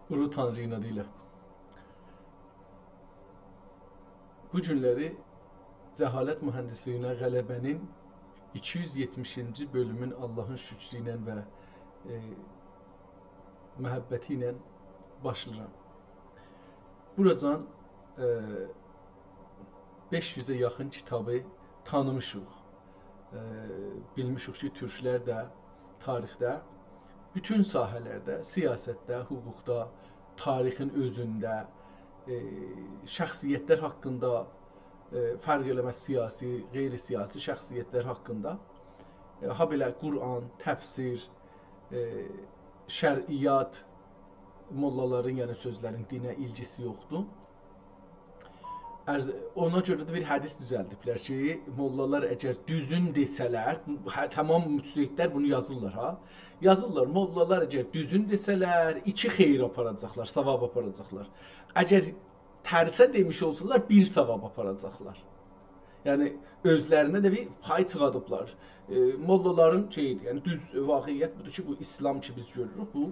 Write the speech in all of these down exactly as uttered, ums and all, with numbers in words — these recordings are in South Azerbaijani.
اولو تانری‌نین آدی ایله. بو گونلری جهالت مهندسلیگینه غلبه‌نین ایکی یوز یئتمیشینجی بؤلومون آللاهین شوکرو ایله و، ائ، محبتی ایله باشلاییرام. بوراجان، ائ، بئش یوزه یاخین کیتابی تانیمیشیق. ائ، بیلمیشیک کی، تورکلر ده تاریخده بوتون ساحه‌لرده، سیاستده، حقوقدا، تاریخین اؤزونده، ائ، شخصیتلر حاقیندا، ائ، فرق ائله‌مز سیاسی، غیر سیاسی شخصیتلر حاقیندا، ائ، هابئله قرآن، تفسیر، ائ، شرعیات، موللالارین، یعنی سؤزلرین دینه ایلگیسی یوخدور. عرض، اونا گؤره ده بیر حدیث دوزلدیبلر کی، موللالار اگر دوزون دئسه‌لر، بو، هه، تمام مجتهدلر بونو یازیرلار ها. یازیرلار، موللالار اگر دوزون دئسه‌لر، ایکی خیر آپاراجاقلار، ثواب آپاراجاقلار. اگر ترسه دئمیش اولسالار، بیر ثواب آپاراجاقلار. یعنی، اؤزلرینه ده بیر پای چیخادیبلار. ائ، موللالارین شئی، یعنی، دوز واقعیت بودور کی، بو ایسلام کی، بیز گؤروروک، بو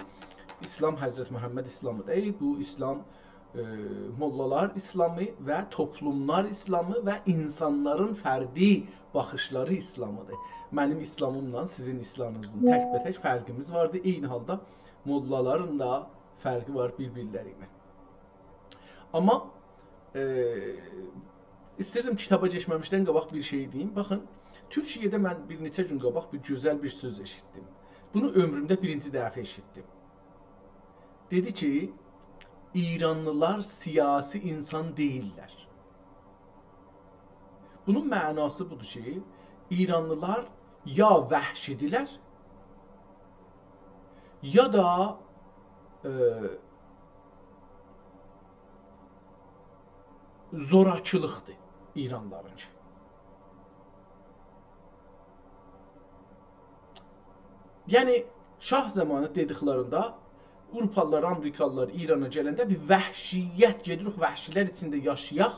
ایسلام حضرت محمد ایسلامی دئییل، بو ایسلام، ائ، موللالار ایسلامی و توپلوملار ایسلامی و اینسانلارین فردی باخیشلاری ایسلامیدیر. منیم ایسلامیملا سیزین ایسلامینیزین تک‌به‌تک فرقیمیز واردیر. عینی حالدا موللالارین دا فرقی وار بیر-بیرلری ایله. آمما، ائ، ایسته‌ییردیم کیتابا کئچمه‌میشدن قاباق بیر شئی دئییم. باخین، تورکیه‌ده من بیر نئچه گون قاباق بیر گؤزل بیر سؤز ائشیتدیم. بونو عؤمرومده بیرینجی دفعه ائشیتدیم. دئدی کی، ایرانلیلار سیاسی اینسان دئییللر. بونون معناسی بودور کی، ایرانلیلار یا وحشی‌دیرلر، یا دا، ائ، زوراکیلیقدیر ایرانلیلارینکی. یعنی، شاه زامانی دئدیکلرینده آوروپالیلار، آمریکالیلار ایرانا گلنده بیر وحشیت، «گئدیریک وحشیلر ایچینده یاشایاق»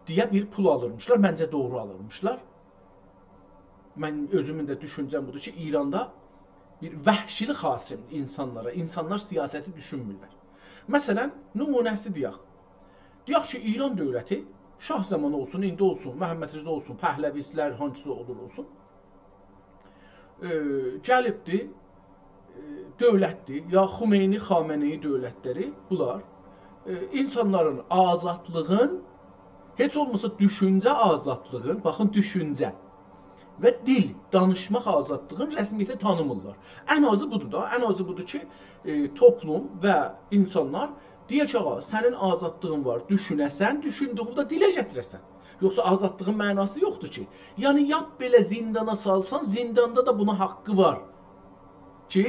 دئیه بیر پول آلیرمیشلار. منجه، دوغرو آلیرمیشلار. من اؤزومون ده دوشونجه‌م بودور کی، ایراندا بیر وحشیلیک حاصیل اینسانلارا. اینسانلار سیاستی دوشونمورلر. مثلا، نمونه‌سی دئیک. دئیک کی، ایران دؤولتی، شاه زامانی اولسون، ایندی اولسون، محمدرضا اولسون، پهلوی‌لر، هانسیسی اولور اولسون، ائ، گلیبدی، ائ، دؤولتدیر، یا خمینی، خامنه‌ای دؤولتلری، بونلار، ائ، اینسانلارین آزادلیغین، هئچ اولماسا دوشونجه آزادلیغین، باخین، دوشونجه و دیل، دانیشماق آزادلیغین رسمیته تانیمیرلار. ان آزی بودور دا، ان آزی بودور کی، ائ، توپلوم و اینسانلار دئیه کی، آغا، سنین آزادلیغین وار، دوشونه‌سن، دوشوندویونو ده دیله گتیره‌سن. یوخسا آزادلیغین معناسی یوخدور کی. یعنی، یاپ بئله زیندانا سالسان، زینداندا دا بونا حاققی وار کی،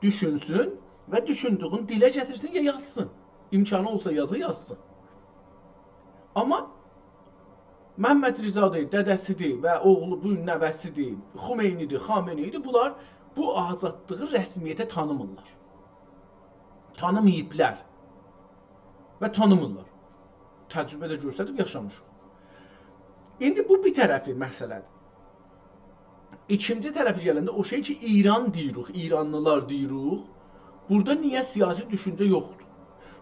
دوشونسون و دوشوندویونو دیله گتیرسین یا یازسین. امکانی اولسا یازا، یازسین. آمما محمدرضادیر، دده‌سیدیر و اوغلو، بو نوه‌سیدیر، خمینی‌دیر، خامنه‌ای‌دیر. بونلار بو آزادلیغی رسمیته تانیمیرلار. تانیماییبلار و تانیمیرلار. تجربه ده گؤستریب یاشامیشیق. ایندی بو بیر طرفی مسئله‌دیر. ایکینجی طرفی گلنده او شئی کی، ایران دئییریک، ایرانلیلار دئییریک، بورادا نییه سیاسی دوشونجه یوخدور؟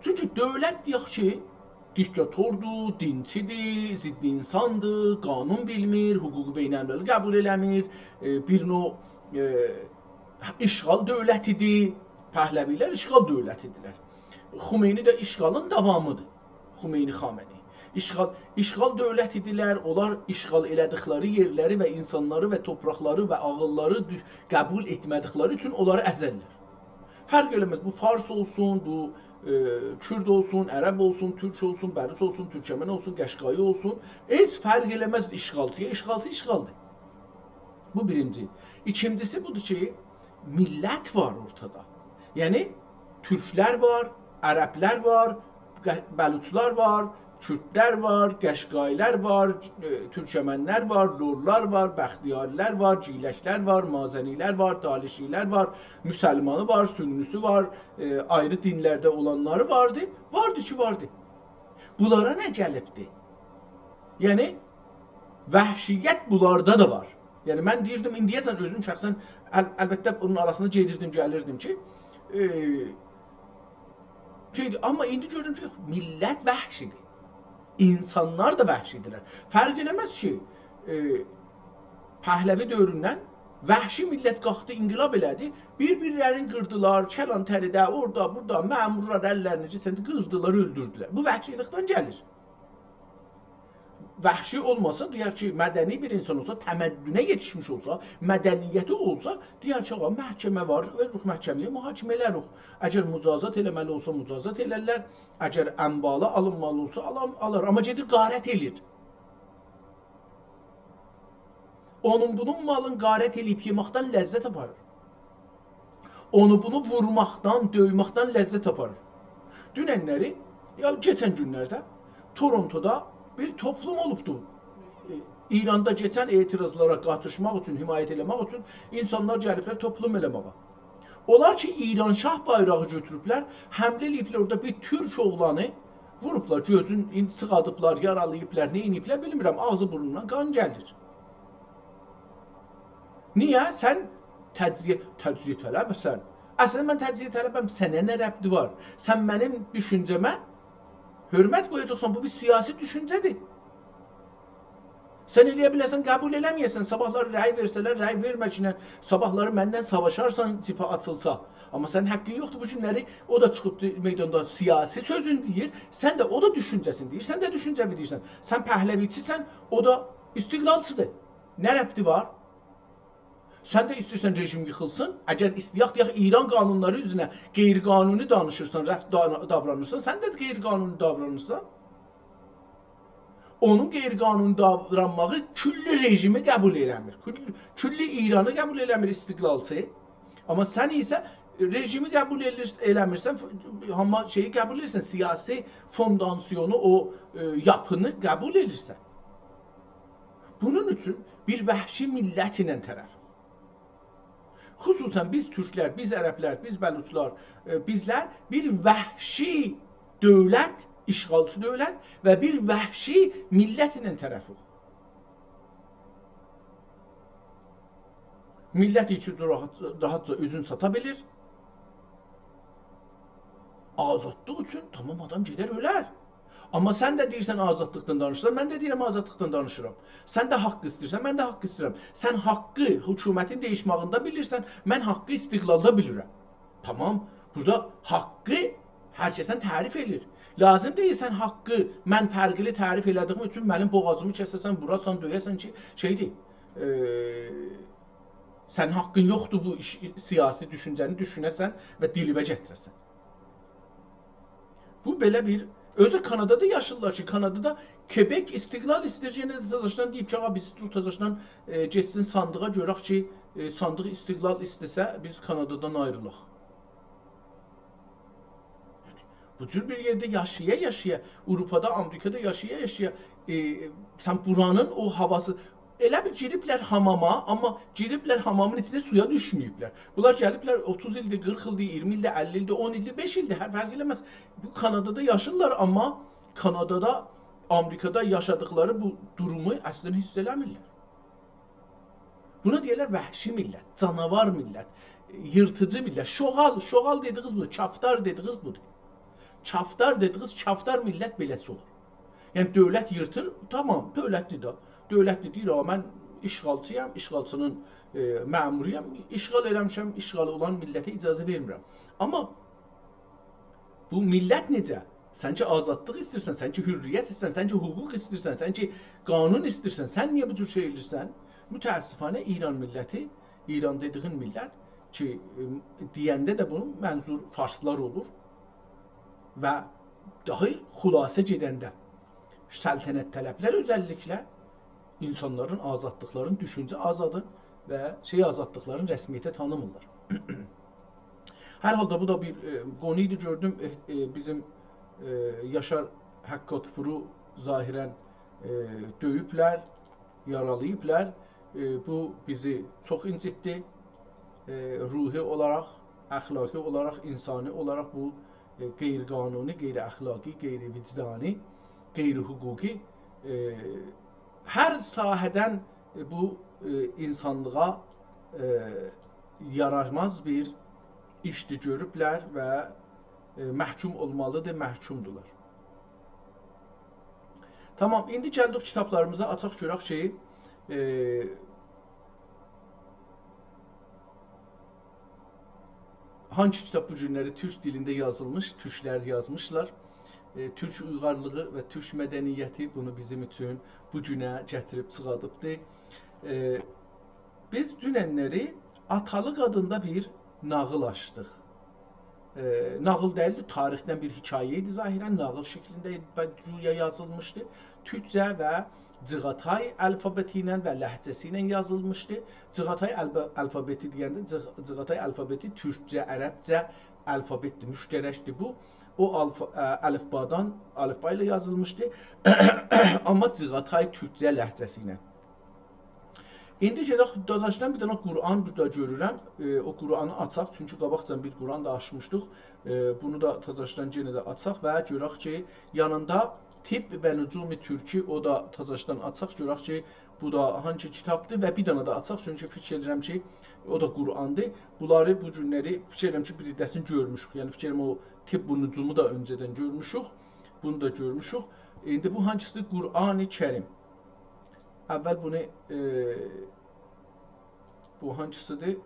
چونکی دؤولت، دئیک کی، دیکتاتوردور، دینچی‌دیر، ضد اینساندیر، قانون بیلمیر، حقوق بین‌المللی قبول ائله‌میر، ائ، بیر نوع، ائ، اشغال دؤولتی‌دیر. پهلوی‌لر اشغال دؤولتی‌دیرلر. خمینی ده اشغالین داوامی‌دیر. خمینی، خامنه‌ای. اشغال، اشغال دؤولتی‌دیرلر. اونلار اشغال ائله‌دیکلری یئرلری و اینسانلاری و توپراقلاری و عاغیللاری دو-، قبول ائتمه‌دیکلری اوچون اونلاری ازرلر. فرق ائله‌مز. بو فارس اولسون، بو، ائ، کورد اولسون، عرب اولسون، تورک اولسون، بلوچ اولسون، تورکمن اولسون، قشقایی اولسون. هئچ فرق ائله‌مز اشغالچی‌یا. اشغالچی اشغالدیر. بو بیرینجی. ایکینجی‌سی بودور کی، میللت وار اورتادا. یعنی، تورکلر وار، عربلر وار، ق-، بلوچلار وار، کوردلر وار، قشقایی‌لر وار، ائ، تورکمن‌لر وار، لورلار وار، بختیاری‌لر وار، گیلک‌لر وار، مازنی‌لر وار، تالیشی‌لر وار، مسلمانی وار، سنی‌سی وار، ائ، آیری دین‌لرده اولانلاری واردی. واردی کی، واردی. بونلارا نه گلیبدی؟ یعنی، وحشیت بونلاردا دا وار. یعنی، من دئییردیم، ایندیه‌جن اؤزوم شخصا، ال-، البته، بونون آراسیندا گئدیردیم، گلیردیم کی، ائ، شئیدیر. آمما ایندی گؤردوم کی، یوخ، میللت وحشی‌دیر. اینسانلار دا وحشی‌دیرلر. فرق ائله‌مز کی، ائ، پهلوی دؤوروندن وحشی میللت قالخدی، انقلاب ائله‌دی. بیر-بیرلرینی قیردیلار، کلانتری‌ده، اورادا، بورادا، مأمورلار اللرینی کئچندی، قیردیلار، اؤلدوردولر. بو وحشیلیکدن گلیر. وحشی اولماسا، دئیر کی، مدنی بیر اینسان اولسا، تمدنه یئتیشمیش اولسا، مدنیتی اولسا، دئیر کی، آغا، محکمه وار، وئرریک محکمه‌یه، محاکمه ائلریک. اگر مجازات ائله‌مه‌لی اولسا، مجازات ائلرلر. اگر اموالی آلینمالی اولسا، آلان، آلار. آمما گئدیر، غارت ائله‌ییر. اونون بونون مالین غارت ائله‌ییب یئمکدن لذت آپاریر. اونو بونو وورماقدان، دؤیمکدن لذت آپاریر. دوننلری، یا کئچن گونلرده تورونتودا بیر توپلوم اولوبدو. ائ، ایراندا کئچن اعتراضلارا قاتیشماق اوچون، حمایت ائله‌مک اوچون اینسانلار گلیبلر توپلوم ائله‌مه‌یه. اونلار کی، ایرانشاه بایراغی گؤتوروبلر، حمله ائله‌ییبلر، اورادا بیر تورک اوغلانی ووروبلار، گؤزون این-، سیغادیبلار، یارالاییبلار، نه ائدیبلر، بیلمیرم، آغزی بورنوندان قان گلیر. نییه؟ سن تجزیه، تجزیه‌طلبسن. اصلینده من تجزیه‌طلبم، سنه نه ربطی وار؟ سن منیم دوشونجه‌مه حؤرمت قویاجاقسان، بو بیر سیاسی دوشونجه‌دیر. سن ائلیه بیلرسن، قبول ائله‌مه‌یه‌سن، صاباحلاری رأی وئرسه‌لر، رأی وئرمه‌گینن، صاباحلاری منن ساواشارسان، جبهه آچیلسا. آمما سنین حاققین یوخدور، بو گونلری او دا چیخیبدی میداندا سیاسی سؤزون دئییر، سن ده او دا دوشونجه‌سینی دئییر، سن ده دوشونجه‌وی دئییرسن. سن پهلوی‌چی‌سن، او دا استقلالچی‌دیر. نه ربطی وار؟ سن ده ایسته‌ییرسن رژیم ییخیلسین، اگر ایسته‌یک، دئیک، ایران قانونلاری اوزونه غیرقانونی دانیشیرسان، رفت-، دا-، داورانیرسان، سن ده غیرقانونی داورانیرسان. اونون غیرقانونی داورانماغی کلّ رژیمی قبول ائله‌میر. کلّ، کلّ ایرانی قبول ائله‌میر استقلالچی. آمما سن ایسه رژیمی قبول ائلیر-، ائله‌میرسن، ف-، آمما شئیی قبول ائلیرسن، سیاسی فونداسیونو، او، ائ، یاپینی قبول ائلیرسن. بونون اوچون بیر وحشی میللت ایله طرفیک. خصوصاً بیز تورکلر، بیز عربلر، بیز بلوچلار، ائ، بیزلر بیر وحشی دؤولت، اشغالچی دؤولت و بیر وحشی میللت ایله طرفیک. میللت اوچون راحت، راحتجا اؤزونو ساتا بیلیر. آزادلیق اوچون تامام آدام گئدر اؤلر. آمما سن ده دئییرسن آزادلیقدان دانیشیرسان، من ده دئییرم آزادلیقدان دانیشیرام. سن ده حاق ایسته‌ییرسن، من ده حاق ایسته‌ییرم. سن حاققی حکومتین دییشماغیندا بیلیرسن، من حاققی استقلالدا بیلیرم. تامام، بورادا حاققی هر کسن تعریف ائله‌ییر. لازیم دئییل سن حاققی من فرقلی تعریف ائله‌دیییم اوچون منیم بوغازیمی کسه‌سن، ووراسان، دؤیه‌سن کی، شئیدیر، ائ، سنین حاققین یوخدور بو ایش، سیاسی دوشونجه‌نی دوشونه‌سن و دیلیوه گتیره‌سن. بو بئله بیر، اؤزو کانادادا یاشیرلار کی، کانادادا کبک استقلال ایسته‌ییر، یئنه ده تزه‌شدن دئییب کی، آغا، بیز دور تزه‌شدن، ائ، گئتسین صاندیغا، گؤرک کی، ائ، صاندیق استقلال ایسته‌سه، بیز کانادادان آیریلاق. یعنی، بو جور بیر یئرده یاشایا-یاشایا، آوروپادا، آمریکادا یاشایا-یاشایا، ائ، سن بورانین او هاواسی، ائله بیل گیریبلر حاماما، آمما گیریبلر حامامین ایچینه، سویا دوشمه‌ییبلر. بونلار گلیبلر اوتوز ایلدیر، قیرخ ایلدیر، اییرمی ایلدیر، اللی ایلدیر، اون ایلدیر، بئش ایلدیر، هه، فرق ائله‌مز. بو کانادادا یاشیرلار، آمما کانادادا، آمریکادا یاشادیقلاری بو دورومو اصلینده حس ائله‌میرلر. بونا دئییرلر وحشی میللت، جاناوار میللت، ییرتیجی میللت. شوغال، شوغال دئدیگینیز بودور، کفتار دئدیگینیز بودور. کفتار دئدیگینیز، کفتار میللت بئله‌سی اولور. یعنی، دؤولت ییرتیر، تامام، دؤولتدیر ده. دؤولتدیر، دئییر، «آ، من اشغالچی‌یام، اشغالچی‌نین، ائ، مأمورویام، اشغال ائله‌میشم، اشغالی اولان میللته اجازه وئرمیرم.» آمما بو میللت نئجه؟ سن کی آزادلیق ایسته‌ییرسن، سن کی حریت ایسته‌ییرسن، سن کی حقوق ایسته‌ییرسن، سن کی قانون ایسته‌ییرسن، سن نییه بو جور شئی ائله‌ییرسن؟ متأسفانه ایران میللتی، ایران دئدیگین میللت کی، ائ، دئینده ده بونون منظور فارسلار اولور و داها خلاصه گئدنده سلطنت‌طلبلر اؤزللیکله اینسانلارین آزادلیقلارین، دوشونجه آزادی و شئی آزادلیقلارین رسمیته تانیمیرلار. هر حالدا بو دا بیر، ائ، قونو ایدی، گؤردوم، ائ، ائ، بیزیم، ائ، یاشار حقات‌پورو ظاهراً، ائ، دؤیوبلر، یارالاییبلار. ائ، بو بیزی چوخ اینجیتدی. ائ، روحی اولاراق، اخلاقی اولاراق، اینسانی اولاراق بو، ائ، غیرقانونی، غیراخلاقی، غیروجدانی، غیرحقوقی، ائ، هر ساحه‌دن، ائ، بو، ائ، اینسانلیغا، ائ، یاراماز بیر ایشدی گؤروبلر و ائ، محکوم اولمالیدیر، محکومدولار. تامام، ایندی گلدیک کیتابلاریمیزا، آچاق گؤرک کی، ائ، هانگی کیتاب بو گونلری تورک دیلینده یازیلمیش، تورکلر یازمیشلار. ائ، تورک اویغارلیغی و تورک مدنیتی بونو بیزیم اوچون بو گونه گتیریب چیخادیبدی. ائ، بیز دوننلری آتالیق آدیندا بیر ناغیل آچدیق. ائ، ناغیل دئییلدی، تاریخدن بیر حکایه ایدی ظاهراً، ناغیل شکلینده ب-، گویا یازیلمیشدی. تورکجه و جیغاتای الفابتی ایله و لهجه‌سی ایله یازیلمیشدی. جیغاتای الب-، الفابتی دئینده جیغ-، جیغاتای الفابتی تورکجه، عربجه الفابتدیر، مشترکدیر بو. او آلفا-، ا، الفبادان، الفبا ایله یازیلمیشدی. آمما جیغاتای تورکجه لهجه‌سی ایله. ایندی گئدک، تازاشدان بیر دنه قرآن بورادا گؤرورم. ائ، او قرآنی آچاق، چونکی قاباقجادان بیر قرآن دا آچمیشدیق. ائ، بونو دا تازاشدان یئنه ده آچاق و گؤرک کی، یانیندا طب و نجوم ترکی، او دا تازاشدان آچاق، گؤرک کی، بو دا هانگی کیتابدیر و بیر دنه ده آچاق، چونکی فیکیر ائدیرم کی، او دا قرآندیر. بونلاری بو گونلری فیکیر ائدیرم کی، بیر عده‌سینی گؤرموشوک. یعنی فیکیر ائدیرم او طب و نجومو دا اؤنجه‌دن گؤرموشوک، بونو دا گؤرموشوک. ایندی بو هانگیسیدیر؟ قرآن کریم. اول بونو، ائ، بو هانگیسیدیر؟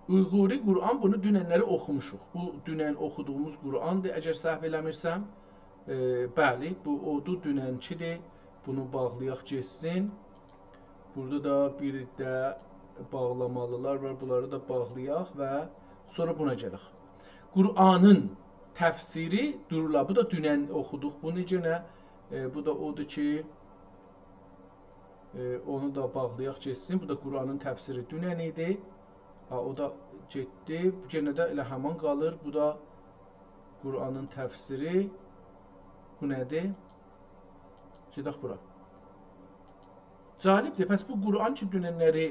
اویغوری قرآن، بونو دوننلری اوخوموشوق. بو دونن اوخودوغوموز قرآندیر، اگر سهو ائله‌میرسم. ائ، بلی، بو اودور، دوننکیدیر. بونو باغلایاق گئتسین. بورادا دا بیر ده باغلامالیلار وار. بونلاری دا باغلایاق و سونرا بونا گلک. قرآنین تفسیری، دورلا، بو دا دونن اوخودوق بونو یئنه. ائ، بو دا اودور کی، ائ، اونو دا باغلایاق گئتسین. بو دا قرآنین تفسیری دونن ایدی. ها، او دا گئتدی. یئنه ده ائله همان قالیر. بو دا قرآنین تفسیری. بو نه‌دیر؟ گئدک بورا. جالبدیر. پس بو قرآن کی، دوننلری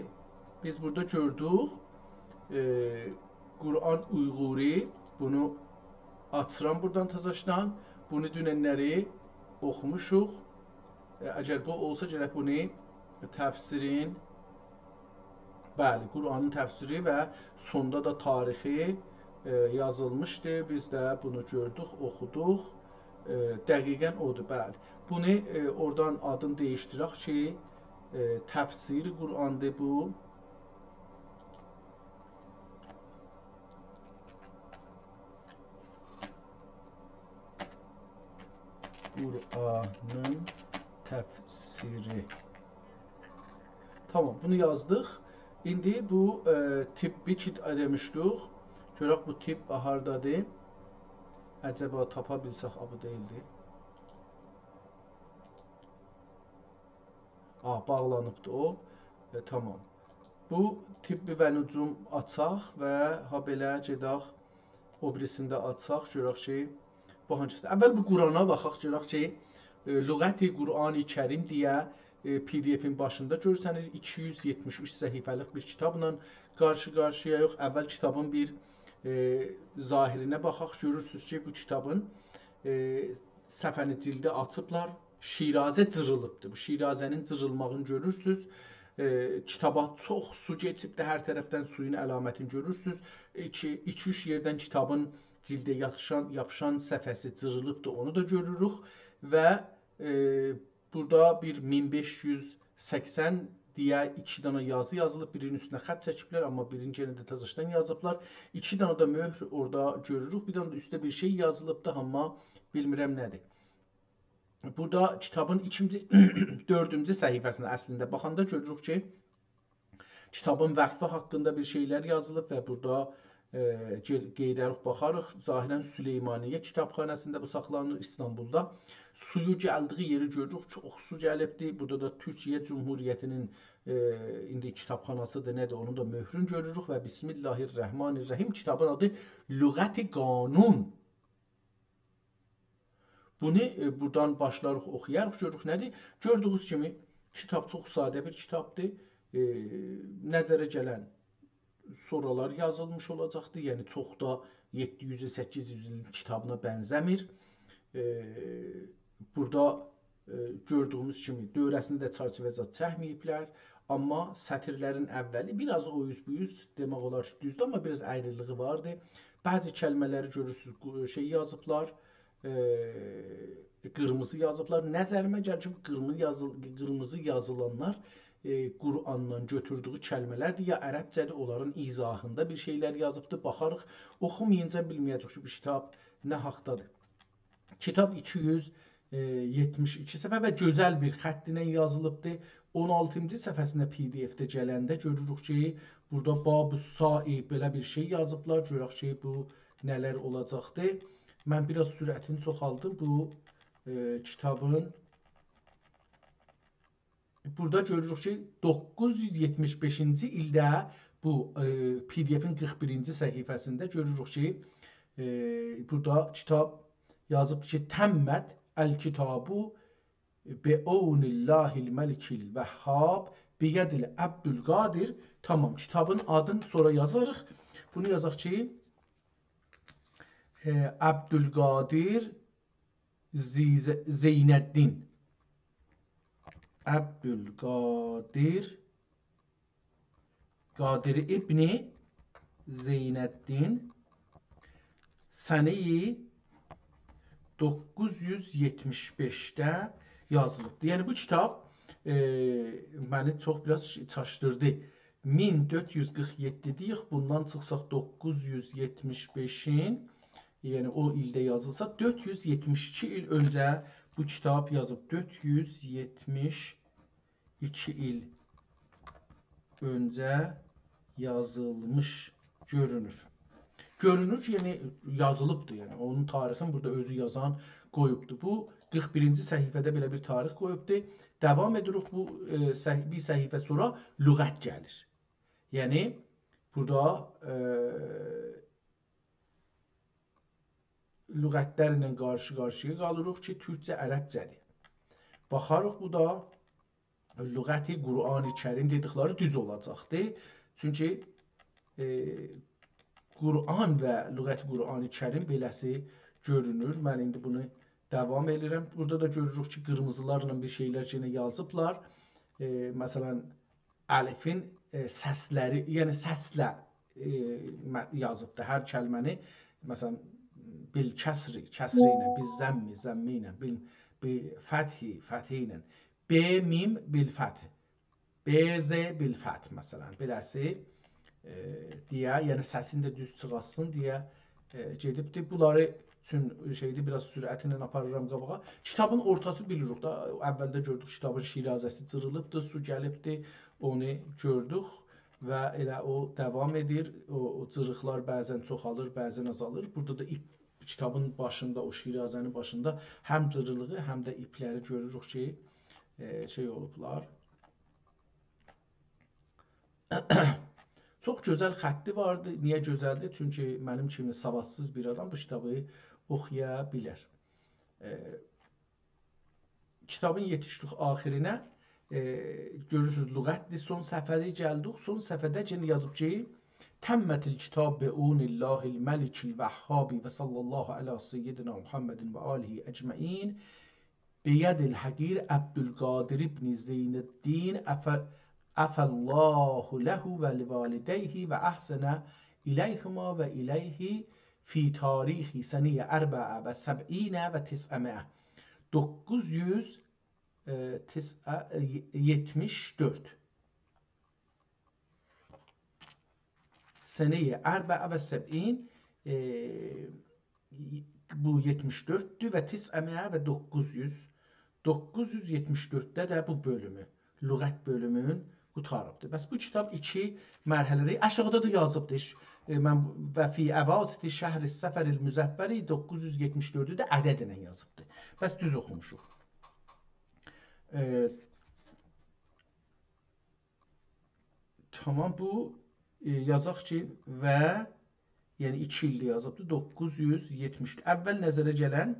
بیز بورادا گؤردوک، ائ، قرآن اویغوری، بونو آچیرام بورادان تازاشدان. بونو دوننلری اوخوموشوق. ائ، اگر بو اولسا، گرک بونو تفسیرین، بلی، قرآنین تفسیری و سوندا دا تاریخی، ائ، یازیلمیشدی. بیز ده بونو گؤردوک، اوخودوق. ائ، دقیقاً اودور، بلی. بونو، ائ، اورادان آدین دییشدیرک کی، ائ، تفسیر قرآندیر بو. قرآنین تفسیری. تامام، بونو یازدیق. ایندی بو، ائ، طبی کی دئمیشدیک. گؤرک بو طب هاردادیر؟ عجبا تاپا بیلسک، آ، بو دئییلدی. آ، باغلانیبدی او. ائ، تامام. بو طب و نجوم آچاق و هابئله گئدک او بیریسینی ده آچاق، گؤرک کی، بو هانگیسیدیر. اول بو قرآنا باخاق، گؤرک کی، ائ، لغت قرآن کریم دئیه، ائ، پی دی افین باشیندا گؤرسنیر. ایکی یوز یئتمیش اوچ صفحه‌لیک بیر کیتابلا قارشی-قارشییایوخ. اول کیتابین بیر، ائ، ظاهرینه باخاق. گؤرورسونوز کی، بو کیتابین، ائ، صفحه‌نی، جیلدی آچیبلار. شیرازه جیریلیبدیر. بو شیرازه‌نین جیریلماغینی گؤرورسونوز. ائ، کیتابا چوخ سو کئچیبدیر، هر طرفدن سویون علامتینی گؤرورسونوز. ایکی، ایکی-اوچ یئردن کیتابین جیلده یاتیشان، یاپیشان صفحه‌سی جیریلیبدیر، اونو دا گؤروروک. و، ائ، بورادا بیر مین بئش یوز سکسن دئیه ایکی دنه یازی یازیلیب، بیرینین اوستونه خط چکیبلر، آمما بیرینی یئنه ده تازاشدان یازیبلار. ایکی دنه ده مؤهر اورادا گؤروروک، بیر دنه ده اوسته بیر شئی یازیلیبدی، آمما بیلمیرم نه‌دیر. بورادا کیتابین ایکینجی، دؤردونجو صفحه‌سینه اصلینده باخاندا گؤروروک کی، کیتابین وقفی حاقیندا بیر شئیلر یازیلیب و بورادا، ائ، گئ-، قئییدریک، باخاریق. ظاهراً سلیمانیه کیتابخاناسیندا بو ساخلانیر، ایستانبولدا. سویو گلدیگی یئری گؤروروک، چوخ سو گلیبدی. بورادا دا تورکیه جمهوریتینین، ائ، ایندی کیتابخاناسیدیر، نه‌دیر، اونون دا مؤهرونو گؤروروک و بسم الله الرحمن الرحیم، کیتابین آدی لغت قانون. بونو، ائ، بورادان باشلاریق، اوخویاریق، گؤروروک نه‌دیر. گؤردویونوز کیمی، کیتاب چوخ ساده بیر کیتابدیر. ائ، نظره گلن سورالار یازیلمیش اولاجاقدیر. یعنی، چوخ دا یئددی یوز، سککیز یوز ایلین کیتابینا بنزه‌میر. ائ، بورادا، ائ، گؤردویوموز کیمی، دؤوره‌سینده ده چرچیوه زاد چکمه‌ییبلر. آمما سطیرلرین اوّلی بیر آز او اوز بو اوز دئمک اولار کی، دوزدور، آمما بیر آز اَیریلیگی واردی. بعضی کلمه‌لری گؤرورسونوز، قو-، شئی یازیبلار، ائ، قیرمیزی یازیبلار. نظریمه گلیر کی، بو قیرمی-، یازیل-، قیرمیزی یازیلانلار، ائ، قرآندان گؤتوردویو کلمه‌لردیر، یا عربجه‌دیر، اونلارین ایضاحیندا بیر شئیلر یازیبدیر. باخاریق، اوخومایینجا بیلمه‌یه‌جه‌ییک کی، بو کیتاب نه حاقدادیر. کیتاب ایکی یوز یئتمیش ایکی صفحه و گؤزل بیر خط ایله یازیلیبدیر. اون آلتینجی صفحه‌سینده پی دی اف‌ده گلنده گؤروروک کی، بورادا باب الساعی بئله بیر شئی یازیبلار. گؤرک کی، بو نه‌لر اولاجاقدیر. من بیر آز سرعتینی چوخالدیم. بو، ائ، کیتابین، بورادا گؤروروک کی، دوققوز یوز یئتمیش بئشینجی ایلده بو، ائ، پی دی اف‌ین قیرخ بیرینجی صفحه‌سینده گؤروروک کی، ائ، بورادا کیتاب یازیب کی، «تمت الکتاب بعون الله الملک الوهاب بید عبدالقادر». تامام، کیتابین آدینی سونرا یازاریق. بونو یازاق کی، ائ، عبدالقادر زی-، زین‌الدین. عبدالقادر، قادر ابن زین‌الدین، سنه‌ی دوققوز یوز یئتمیش بئشده یازیلیبدیر. یعنی بو کیتاب، ائ، منی چوخ بیر آز چاشدیردی. مین دؤرد یوز قیرخ یئددی دئیک، بوندان چیخساق دوققوز یوز یئتمیش بئشین، یعنی او ایلده یازیلسا، دؤرد یوز یئتمیش ایکی ایل اؤنجه بو کیتاب یازیب. دؤرد یوز یئتمیش ایکی ایل اؤنجه یازیلمیش گؤرونور. گؤرونور کی، یعنی یازیلیبدیر، یعنی اونون تاریخین بورادا اؤزو یازان قویوبدور. بو قیرخ بیرینجی صفحه‌ده بئله بیر تاریخ قویوبدور. داوام ائدیریک بو، ائ، صح-، بیر صفحه سونرا لغت گلیر. یعنی بورادا، ائ، لغت‌لرله قارشی-قارشییا قالیریق کی، تورکجه عربجه‌دیر. باخاریق، بو دا لغت قرآن کریم دئدیکلری دوز اولاجاقدیر. چونکی، ائ، قرآن و لغت قرآن کریم بئله‌سی گؤرونور. من ایندی بونو داوام ائدیرم. بورادا دا گؤروروک کی، قیرمیزیلارلا بیر شئیلر یئنه یازیبلار. ائ، مثلا، الفین، ائ، سس‌لری، یعنی سسله، ائ، مه-، یازیبدیر. هر کلمه‌نی، مثلا، بالکسر، کسری ایله، بالضم، ضمی ایله، بال-، بالفتح، فتحی ایله، ب میم بالفتح، ب ض بالفتح، مثلا، بئله‌سی، ائ، دئیه، یعنی سسین ده دوز چیخارتسین دئیه، ائ، گئدیبدیر. بونلاری اوچون شئیدیر، بیر آز سرعتینن آپاریرام قاباغا. کیتابین اورتاسی بیلیریک دا، اوّلده گؤردوک کیتابین شیرازه‌سی جیریلیبدیر، سو گلیبدیر، اونو گؤردوک و ائله او داوام ائدیر. او، او جیریقلار بعضا چوخالیر، بعضا آزالیر. بورادا دا ایپ، کیتابین باشیندا، او شیرازه‌نین باشیندا هم جیریلیغی، هم ده ایپلری گؤروروک کی، ائ، شئی اولوبلار. چوخ گؤزل خطی واردی. نییه گؤزلدیر؟ چونکی منیم کیمی سوادسیز بیر آدام بو کیتابی اوخویا بیلر. ائ، کیتابین یئتیشدیک آخیرینه. ائ، گؤرورسونوز، لغت‌دیر. سون صفحه‌ده گلدیک. سون صفحه‌ده یئنه یازیب کی، «تمت الکتاب بعون الله الملک الوهاب و صلی الله علی سیدنا محمد و آله اجمعین بید الحقیر عبدالقادر ابن زین‌الدین عفا، عفا الله له و لوالدیه و احسن الیهما و الیه فی تاریخ سنه‌ی اربع و سبعین و تسعمائة». دوققوز یوز، ائ، تسعه، ائ، یئتمیش دؤرد. سنه‌ی اربع و سبعین، ائ، بو یئتمیش دؤرددور و تسعمائة و دوققوز یوز، دوققوز یوز یئتمیش دؤردده ده بو بؤلومو، لغت بؤلومون قوتاریبدیر. پس بو کیتاب ایکی مرحله‌ده، آشاغیدا دا یازیبدیر. ائ، من، «و فی اواسط شهر صفر المظفر»، دوققوز یوز یئتمیش دؤردو ده عددله یازیبدیر. پس دوز اوخوموشوق. ائ، تامام، بو، ائ، یازاق کی، و، یعنی ایکی ایلده یازیبدیر، دوققوز یوز یئتمیش. اوّل نظره گلن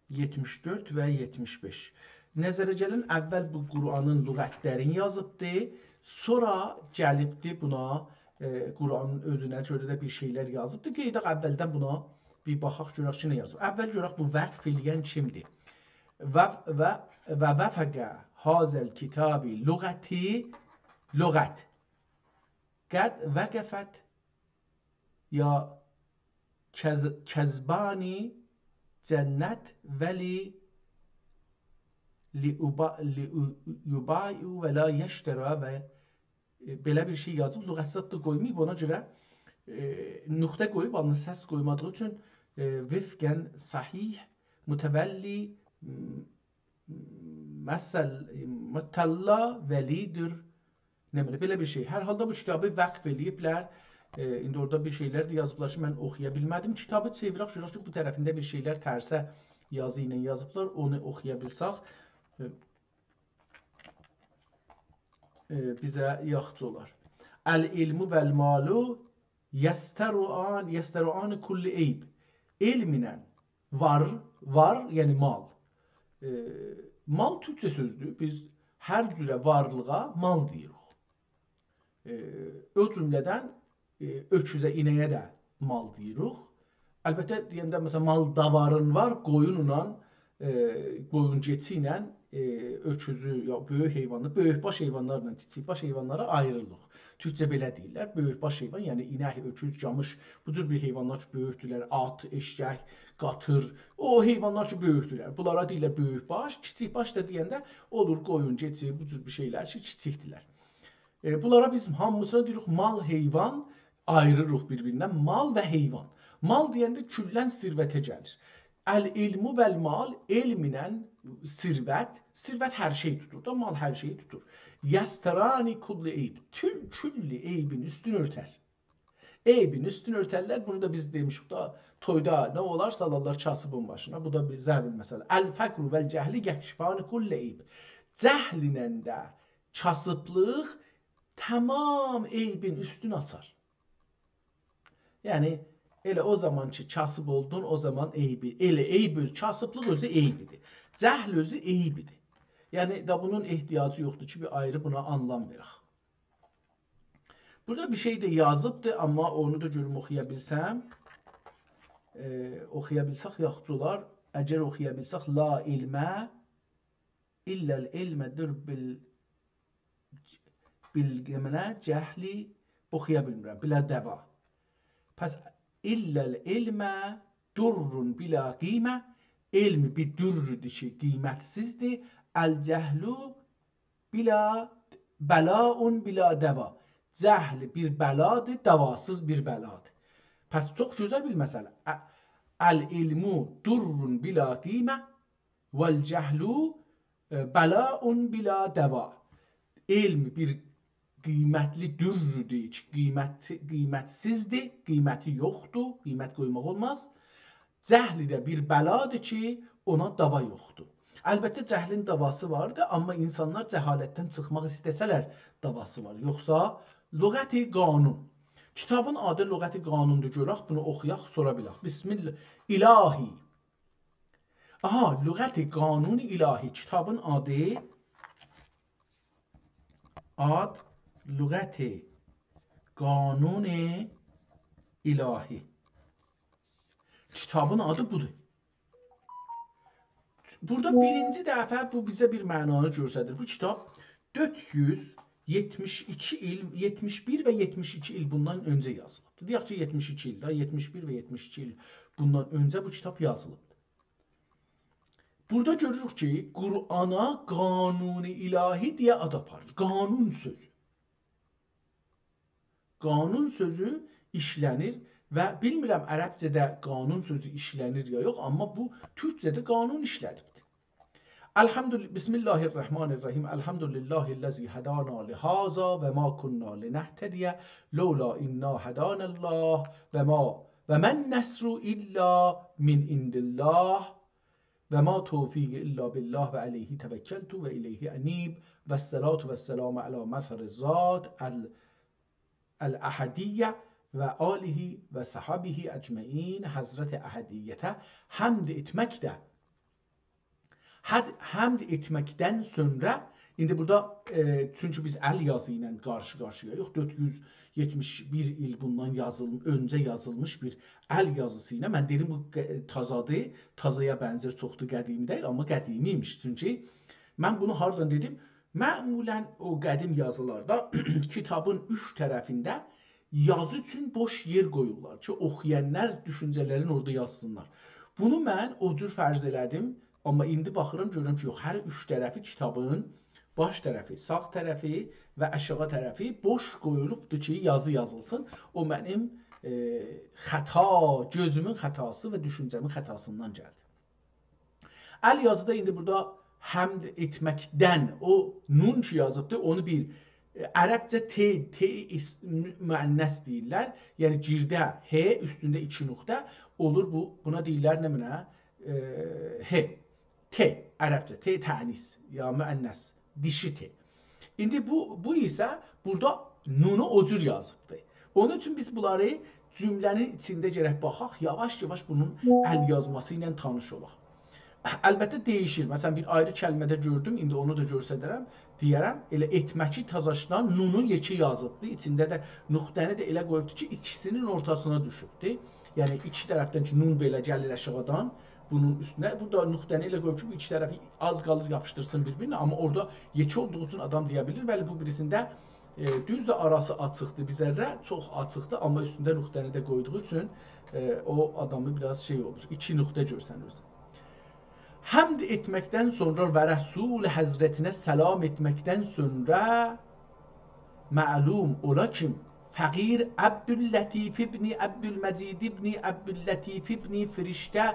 یئتمیش دؤرد و یئتمیش بئش. نظره گلن اوّل بو قرآنین لغت‌لرینی یازیبدی، سونرا گلیبدی بونا، ائ، قرآنین اؤزونه گؤره ده بیر شئیلر یازیبدی. گئدک اوّلدن بونا بیر باخاق، گؤرک کی، نه یازیب. اوّل گؤرک بو ورد فعلیه کیمدیر؟ و، و، و وفق هذا الکتاب لغتی لغت. قد وقفت یا کذ-، کذبانی جنت ولی لیوبا-، لیو-، یبایع ولا یشتری و، ائ، بئله بیر شئی یازیب، لغت زاد دا قویماییب، اونا گؤره، ائ، نقطه قویوب، آلنین سس قویمادیغی اوچون، ائ، وفقاً صحیح متولی، م-، مثل، متلا ولیدیر. نمنه، بئله بیر شئی. هر حالدا بو کیتابی وقف ائله‌ییبلر. ائ، ایندی اورادا بیر شئیلر ده یازیبلار کی، من اوخویا بیلمه‌دیم. کیتابی چئویرک، گؤرک کی، بو طرفینده بیر شئیلر ترسه یازی ایله یازیبلار، اونو اوخویا بیلسک، ائ، ائ، بیزه یاخشی اولار. العلم والمال یستران، یستران کل عیب. علم ایله وار، وار، یعنی مال. ائ، مال تورکجه سؤزدور. بیز هر جوره وارلیغا مال دئییریک. ائ، او جمله‌دن، ائ، اؤکوزه، اینه‌یه ده مال دئییریک. البته، دئینده، مثلا، مال داوارین وار، قویونلا، ائ، قویون کئچی ایله، ائ، اؤکوزو، یا بؤیوک حیوانی، بؤیوک باش حیوانلارلا کیچیک باش حیوانلارا آییریریق. تورکجه بئله دئییرلر، بؤیوک باش حیوان، یعنی اینک، اؤکوز، کاموش، بو جور بیر حیوانلار کی، بؤیوکدورلر، آت، ائششک، قاطیر، او حیوانلار کی، بؤیوکدورلر. بونلارا دئییرلر بؤیوک باش، کیچیک باش دا دئینده اولور قویون، کئچی، بو جور بیر شئیلر کی، کیچیکدیرلر. ائ، بونلارا بیز هامیسینا دئییریک مال، حیوان، آییریریق بیر-بیریندن. مال و حیوان. مال دئینده کلاً ثروته گلیر. العلم والمال، علم ایله ثروت، ثروت هر شئی توتور دا، مال هر شئی توتور. یستران کل عیب، تول، کل عیبین اوستونو اؤرتر. عیبین اوستونو اؤرترلر، بونو دا بیز دئمیشیک دا، تویدا نه اولار، سالارلار کاسیبین باشینا، بو دا بیر ضرب‌المثل. الفقر والجهل یکشفان کل عیب. جهل ایله ده کاسیبلیق تمام عیبین اوستونو آچار. یعنی، ائله او زامان کی، کاسیب اولدون، او زامان عیبی، ائله عیب اؤز، کاسیبلیق اؤزو عیبیدیر. جهل اؤزو عیبیدیر. یعنی، دا بونون احتیاجی یوخدور کی، بیر آیری بونا آنلام وئرک. بورادا بیر شئی ده یازیبدیر، آمما اونو دا گؤروم اوخویا بیلسم. ائ، اوخویا بیلسک یاخشی اولار. اگر اوخویا بیلسک، لا علم الا العلم در بال-، بالگمنه جهلی، اوخویا بیلمیرم، بلا دوا. پس، الا العلم در بلا قیمة، علم بیر درّدور کی، قیمتسیزدیر. الجهل بلا، بلاء بلا دوا. جهل بیر بلادیر، دواسیز بیر بلادیر. پس چوخ گؤزل بیر مثل. ا-، العلم در بلا قیمة والجهل، ائ، بلاء بلا دوا. علم بیر قیمتلی درّدور کی، قیمت، قیمتسیزدیر، قیمتی یوخدور، قیمت قویماق اولماز. جهل ده بیر بلادیر کی، اونا دوا یوخدور. البته، جهلین دواسی واردیر، آمما اینسانلار جهالتدن چیخماق ایسته‌سه‌لر دواسی وار. یوخسا لغت قانون. کیتابین آدی لغت قانوندور. گؤرک، بونو اوخویاق، سونرا بیلک. بسم الله. الهی. آها، لغت قانون الهی. کیتابین آدی، آد لغت قانون الهی. کیتابین آدی بودور. بورادا بیرینجی دفعه بو بیزه بیر معنانی گؤستریر. بو کیتاب دؤرد یوز یئتمیش ایکی ایل، یئتمیش بیر و یئتمیش ایکی ایل بوندان اؤنجه یازیلیبدیر. دئیک کی، یئتمیش ایکی ایل ده، یئتمیش بیر و یئتمیش ایکی ایل بوندان اؤنجه بو کیتاب یازیلیبدیر. بورادا گؤروروک کی، قرآنا قانون الهی دئیه آد آپاریر. قانون سؤزو. قانون سؤزو ایشله‌نیر و بیلمیرم عربجه‌ده قانون سؤزو ایشله‌نیر یا یوخ، آمما بو تورکجه‌ده قانون ایشله‌دیبدیر. الحمد لله، بسم الله الرحمن الرحیم. الحمد لله الذی هدانا لهذا و ما کنا لنهتدی لولا انا هدانا الله و ما، و ما النصر الا من عند الله و ما توفیقی الا بالله و علیه توکلت و الیه انیب و الصلاة و السلام علی مظهر الذات ال-، الاحدیة و آله و صحبه اجمعین. حضرت احدیته حمد ائتمکده، حد-، حمد ائتمکدن سونرا، ایندی بورادا، ائ، چونکی بیز ال یازی ایله قارشی-قارشییاییق، دؤرد یوز یئتمیش بیر ایل بوندان یازیل-، اؤنجه یازیلمیش بیر ال یازیسی ایله. من دئدیم، بو ق-، تازادیر، تازایا بنزر، چوخ دا قدیمی دئییل، آمما قدیمی ایمیش. چونکی من بونو هاردان دئدیم؟ معمولاً او قدیم یازیلاردا کیتابین اوچ طرفینده یازی اوچون بوش یئر قویورلار کی، اوخویانلار دوشونجه‌لرین اورادا یازسینلار. بونو من او جور فرض ائله‌دیم، آمما ایندی باخیرام، گؤرورم کی، یوخ، هر اوچ طرفی کیتابین، باش طرفی، ساغ طرفی و آشاغی طرفی بوش قویولوبدور کی، یازی یازیلسین. او منیم، ائ، خطا، گؤزومون خطاسی و دوشونجه‌مین خطاسیندان گلدی. ال یازیدا ایندی بورادا حمد ائتمکدن، او نون کی یازیبدی، اونو بیر، ائ، عربجه ت، ت ایس-، مؤنث دئییرلر. یعنی گیرده ه، اوستونده ایکی نقطه اولور. بو، بونا دئییرلر نمنه؟ ائ، ه. ت، عربجه ت، تأنیث یا مؤنث، دیشی ت. ایندی بو، بو ایسه بورادا نونو او جور یازیبدی. اونون اوچون بیز بونلاری جمله‌نین ایچینده گرک باخاق، یاواش-یاواش بونون ال یازماسی ایله تانیش اولاق. البته، دییشیر. مثلاً، بیر آیری کلمه‌ده گؤردوم، ایندی اونو دا گؤستررم، دئیه‌رم. ائله ائتمکی تازاشدان نونو یئکه یازیبدی. ایچینده ده نقطه‌نی ده ائله قویوبدو کی، ایکیسینین اورتاسینا دوشوبدو. یعنی، ایکی طرفدن کی، نون بئله گلیر آشاغیدان، بونون اوستونه. بورادا نقطه‌نی ائله قویوب کی، بو ایکی طرفی آز قالیر یاپیشدیرسین بیر-بیرینه، آمما اورادا یئکه اولدوغو اوچون آدام دئیه بیلیر. بلی، بو بیریسینده، ائ، دوزدور، آراسی آچیقدیر بیر ذره، چوخ آچیقدیر، آمما اوستونده نقطه‌نی ده قویدوغو اوچون، ائ، او آدامی بیر آز شئی اولور، ایکی نقطه گؤرسنیر اؤزو. حمد ائتمکدن سونرا و رسول حضرتینه سلام ائتمکدن سونرا معلوم اولا کی، فقیر عبداللطیف ابن عبدالمجید ابن عبداللطیف ابن فرشته،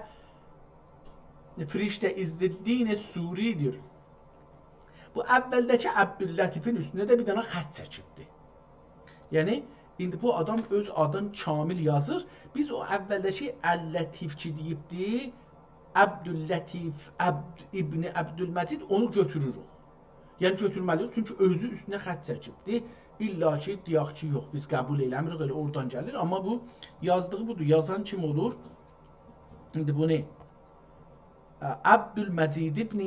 فرشته عزالدین سوری‌دیر. بو اولده‌کی عبداللطیفین اوستونه ده بیر دنه خط چکیبدی. یعنی، ایندی بو آدام اؤز آدینی کامل یازیر. بیز او اولده‌کی اللطیف کی دئییبدی، عبداللطیف، عبد، ابن عبدالمجید، اونو گؤتوروروک. یعنی گؤتورمه‌لی‌ییک، چونکی اؤزو اوستونه خط چکیبدی. الّا کی، دئیک کی، یوخ، بیز قبول ائله‌میریک، ائله اورادان گلیر. آمما بو یازدیغی بودور. یازان کیم اولور؟ ایندی بونو، ا، عبدالمجید ابن،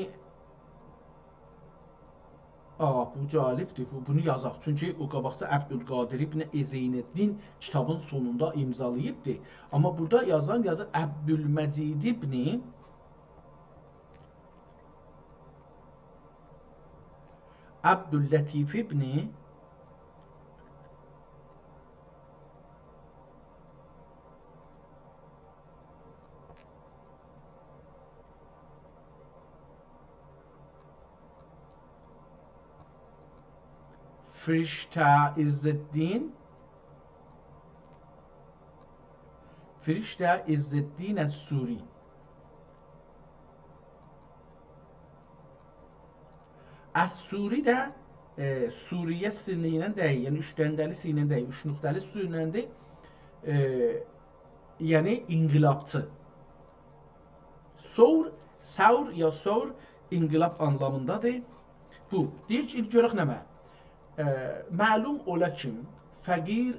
آ، بو جالبدیر، بو، بونو یازاق. چونکی او قاباقجا عبدالقادر ابن عزین‌الدین کیتابین سونوندا امضالاییبدی. آمما بورادا یازان یازیر عبدالمجید ابن عبداللطیف ابن فرشته عزالدین، فرشته عزالدین السوری. السوری ده، ائ، سوریه سین ایله دئییل، یعنی اوچ دنده‌لی سین ایله دئییل، اوچ نقطه‌لی سین ایله‌دیر. ائ، یعنی انقلابچی. ثور، ثور یا ثور انقلاب آنلامیندادیر. بو، دئییر کی، ایندی گؤرک نمنه. ائ، معلوم اولا کی، فقیر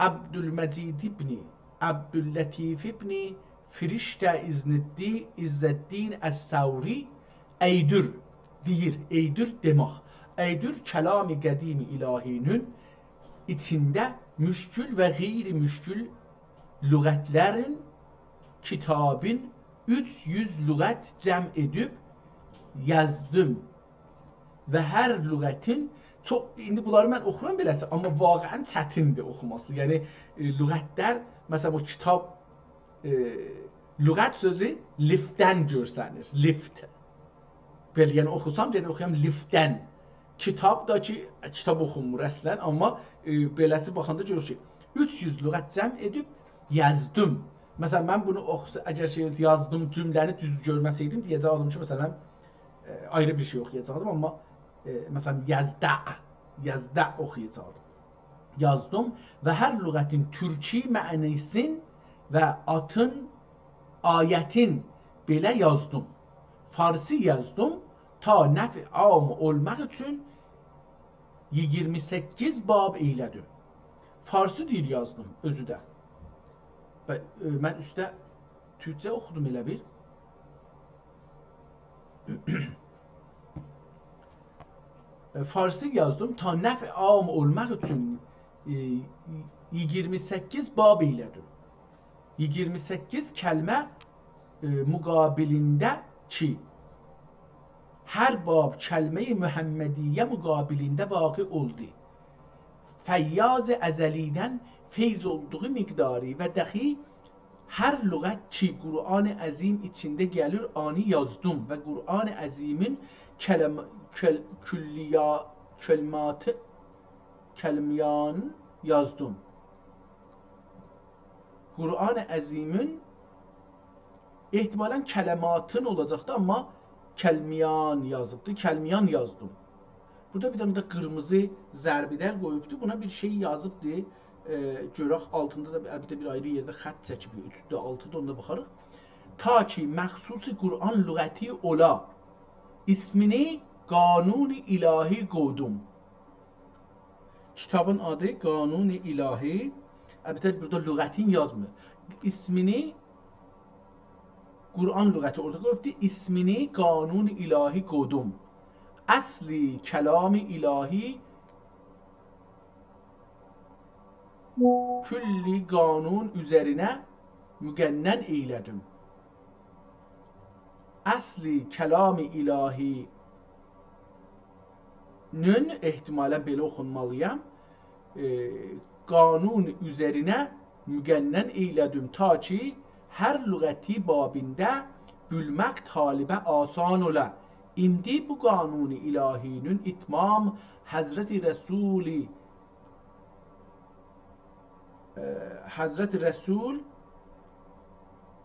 عبدالمجید ابن عبداللطیف ابن فرشته عزالدین، عزالدین الثوری، ایدور، دئییر، ایدور دئمک. ایدور کلام قدیم الهی‌نین ایچینده مشکل و غیر مشکل لغتلرین کیتابین اوچ یوز لغت جمع ائدیب یازدیم. و هر لغتین چوخ، ایندی بونلاری من اوخورام بئله‌سی، آمما واقعاً چتیندیر اوخوماسی. یعنی، ائ، لغتلر، مثلاً، او کیتاب، ائ، لغت سؤزو لیفتدن گؤرسنیر. لیفت. بئله، یعنی اوخوسام، گرک اوخویام لیفتدن. کیتاب دا کی، کیتاب اوخونمور اصلاً، آمما، ائ، بئله‌سی باخاندا گؤرور کی، اوچ یوز لغت جمع ائدیب یازدیم. مثلاً، من بونو اوخوسا-، اگر شئی یازدیم، جمله‌نی دوز گؤرمه‌سئیدیم، دئیه‌جکدیم کی، مثلاً، ائ، آیری بیر شئی اوخویاجاقدیم، آمما، ائ، مثلاً، یزدع، یزدع اوخویاجاقدیم. یازدیم و هر لغتین تورکی معنی‌سین و آتین، آیتین بئله یازدیم. فارسی یازدیم، تا نفع عام اولماق اوچون ایگیرمی سککیز باب ائیله‌دیم. فارسی دیل یازدیم اؤزو ده. و، ائ، من اوسته تورکجه اوخودوم ائله بیر. ائ، فارسی یازدیم، تا نفع عام اولماق اوچون، ائ، ایگیرمی سککیز باب ائیله‌دیم. ایگیرمی سککیز کلمه، ائ، مقابلینده کی، هر باب کلمهٔ محمدیه مقابلینده واقع اولدو. فیاض ازلی‌دن فیض اولدوغو مقداری و دخی هر لغت کی قرآن عظیم ایچینده گلیر، آنی یازدیم و قرآن عظیمین کلم-، کل-، کلیا-، کلماتی، کلمیان یازدیم. قرآن عظیمین احتمالاً کلماتین اولاجاقدی، آمما کلمیان یازیبدی. کلمیان یازدیم. بورادا بیر دنه ده قیرمیزی ضرب‌در قویوبدو. بونا بیر شئی یازیبدی. ائ، گؤرک آلتیندا دا البته بیر آیری یئرده خط چکیب، اوچدو، آلتیدی، اوندا باخاریق. تا کی مخصوص قرآن لغتی اولا، اسمینی قانون الهی قویدوم. کیتابین آدی قانون الهی. البته بورادا لغتین یازمیر. اسمینی، قرآن لغتی اورادا قویوبدو. اسمینی قانون الهی قویدوم. اصل کلام الهی کلی قانون اوزرینه مقنن ائیله‌دیم. اصل کلام الهی‌نین، احتمالاً بئله اوخونمالی‌یام، ائ، قانون اوزرینه مقنن ائیله‌دیم، تا کی هر لغتی بابینده بیلمک طالبه آسان اولا. ایندی بو قانون الهی‌نین اتمام حضرت رسول، ائ، حضرت رسول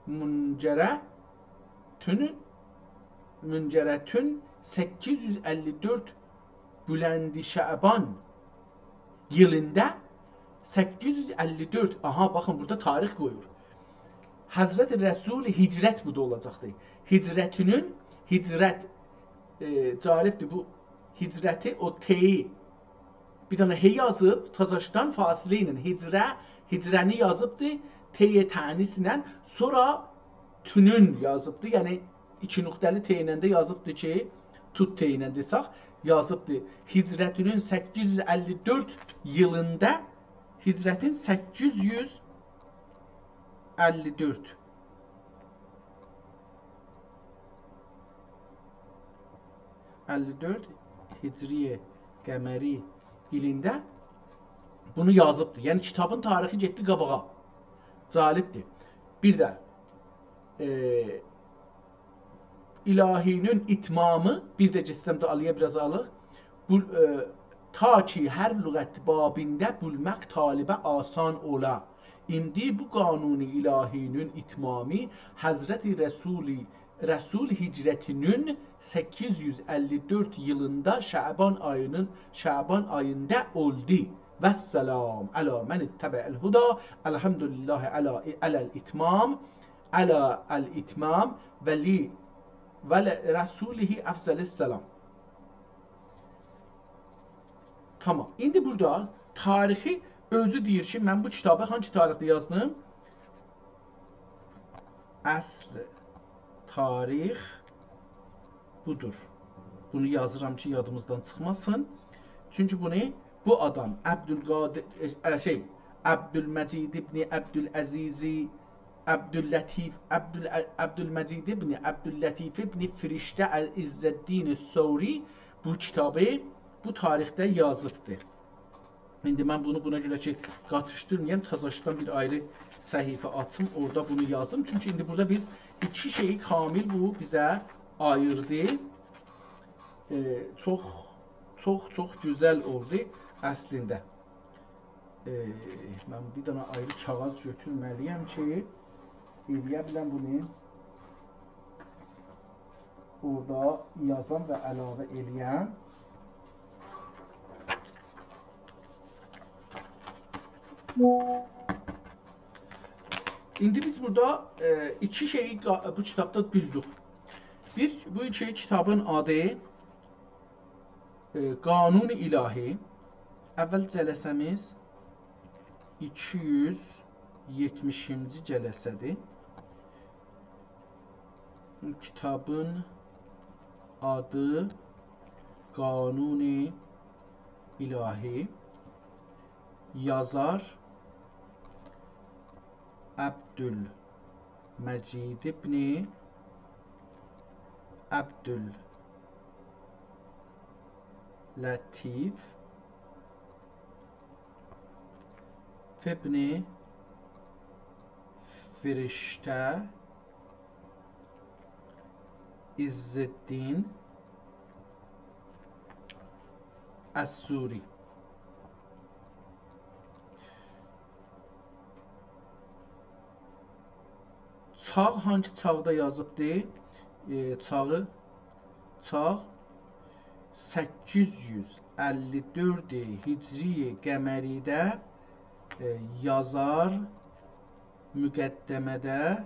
منجرتون، منجرتون سککیز یوز اللی دؤرد بلند شعبان ایلینده، سککیز یوز اللی دؤرد، آها، باخین، بورادا تاریخ قویور. حضرت رسول هجرت بورادا اولاجاقدی. هجرتونون، هجرت، ائ، جالبدیر بو، هجرتی، او ت‌یی بیر دنه «ه» یازیب، تازاشدان فاصله ایله هجره، هجره‌نی یازیبدی، «ت» تنیسینن، سونرا «تونون» یازیبدی. یعنی ایکی نقطه‌لی «ت» ایله ده یازیبدی کی، «توت ت» ایله دئسک، یازیبدی. هجرتونون سککیز یوز اللی دؤرد ایلینده، هجرتین سککیز یوز اللی دؤرد، اللی دؤرد هجری قمری ایلینده بونو یازیبدی. یعنی کیتابین تاریخی گئتدی قاباغا. جالبدیر. بیر ده، ائ، الهی‌نین اتمامی، بیر ده گئتسم ده آلییا، بیر آز آلیق. بو، ائ، تا کی هر لغت بابینده بیلمک طالبه آسان اولا. ایندی بو قانون الهی‌نین اتمامی حضرت رسول، رسول هجرتینین سککیز یوز اللی دؤرد ایلینده شعبان آیینین، شعبان آییندا اولدو. والسلام علی من اتبع الهدی، الحمدلله علی، علی الاتمام، علی الاتمام و لی، و ل-، رسوله افضل السلام. تامام. ایندی بورادا تاریخی اؤزو دئییر کی، من بو کیتابی هانسی تاریخده یازدیم؟ اصل تاریخ بودور. بونو یازیرام کی، یادیمیزدان چیخماسین. چونکی بونو بو آدام عبدالقادر، ائ، ائ، شئی، عبدالمجید ابن عبدالعزیز عبداللطیف، عبدال-، عبدالمجید ابن عبداللطیف ابن فرشته العزالدین ثوری بو کیتابی بو تاریخده یازیبدی. ایندی من بونو بونا گؤره کی، قاتیشدیرمایام، تازاشدان بیر آیری صفحه آچیم، اورادا بونو یازیم. چونکی ایندی بورادا بیز ایکی شئیی کامل بو بیزه آییردی. ائ، چوخ، چوخ، چوخ گؤزل اولدو اصلینده. ائ، من بیر دنه آیری کاغیذ گؤتورمه‌لی‌یم کی، ائلیه بیلم بونو اورادا یازام و علاوه ائلییم. ایندی بیز بورادا، ائ، ایکی شئیی قا-، بو کیتابدا بیلدیک. بیر، بو ایکی کیتابین آدی، ائ، قانون الهی. اول جلسه‌میز ایکی یوز یئتمیشینجی جلسه‌دیر. کیتابین آدی قانون الهی. یازار عبدالمجید ابن عبداللطیف لطیف، ابن فرشته، عزالدین السوری. چاغ هانسی چاغدا یازیبدی؟ ائ، چاغی، چاغ سککیز یوز اللی دؤرد هجری قمری‌ده، ائ، یازار مقدمه‌ده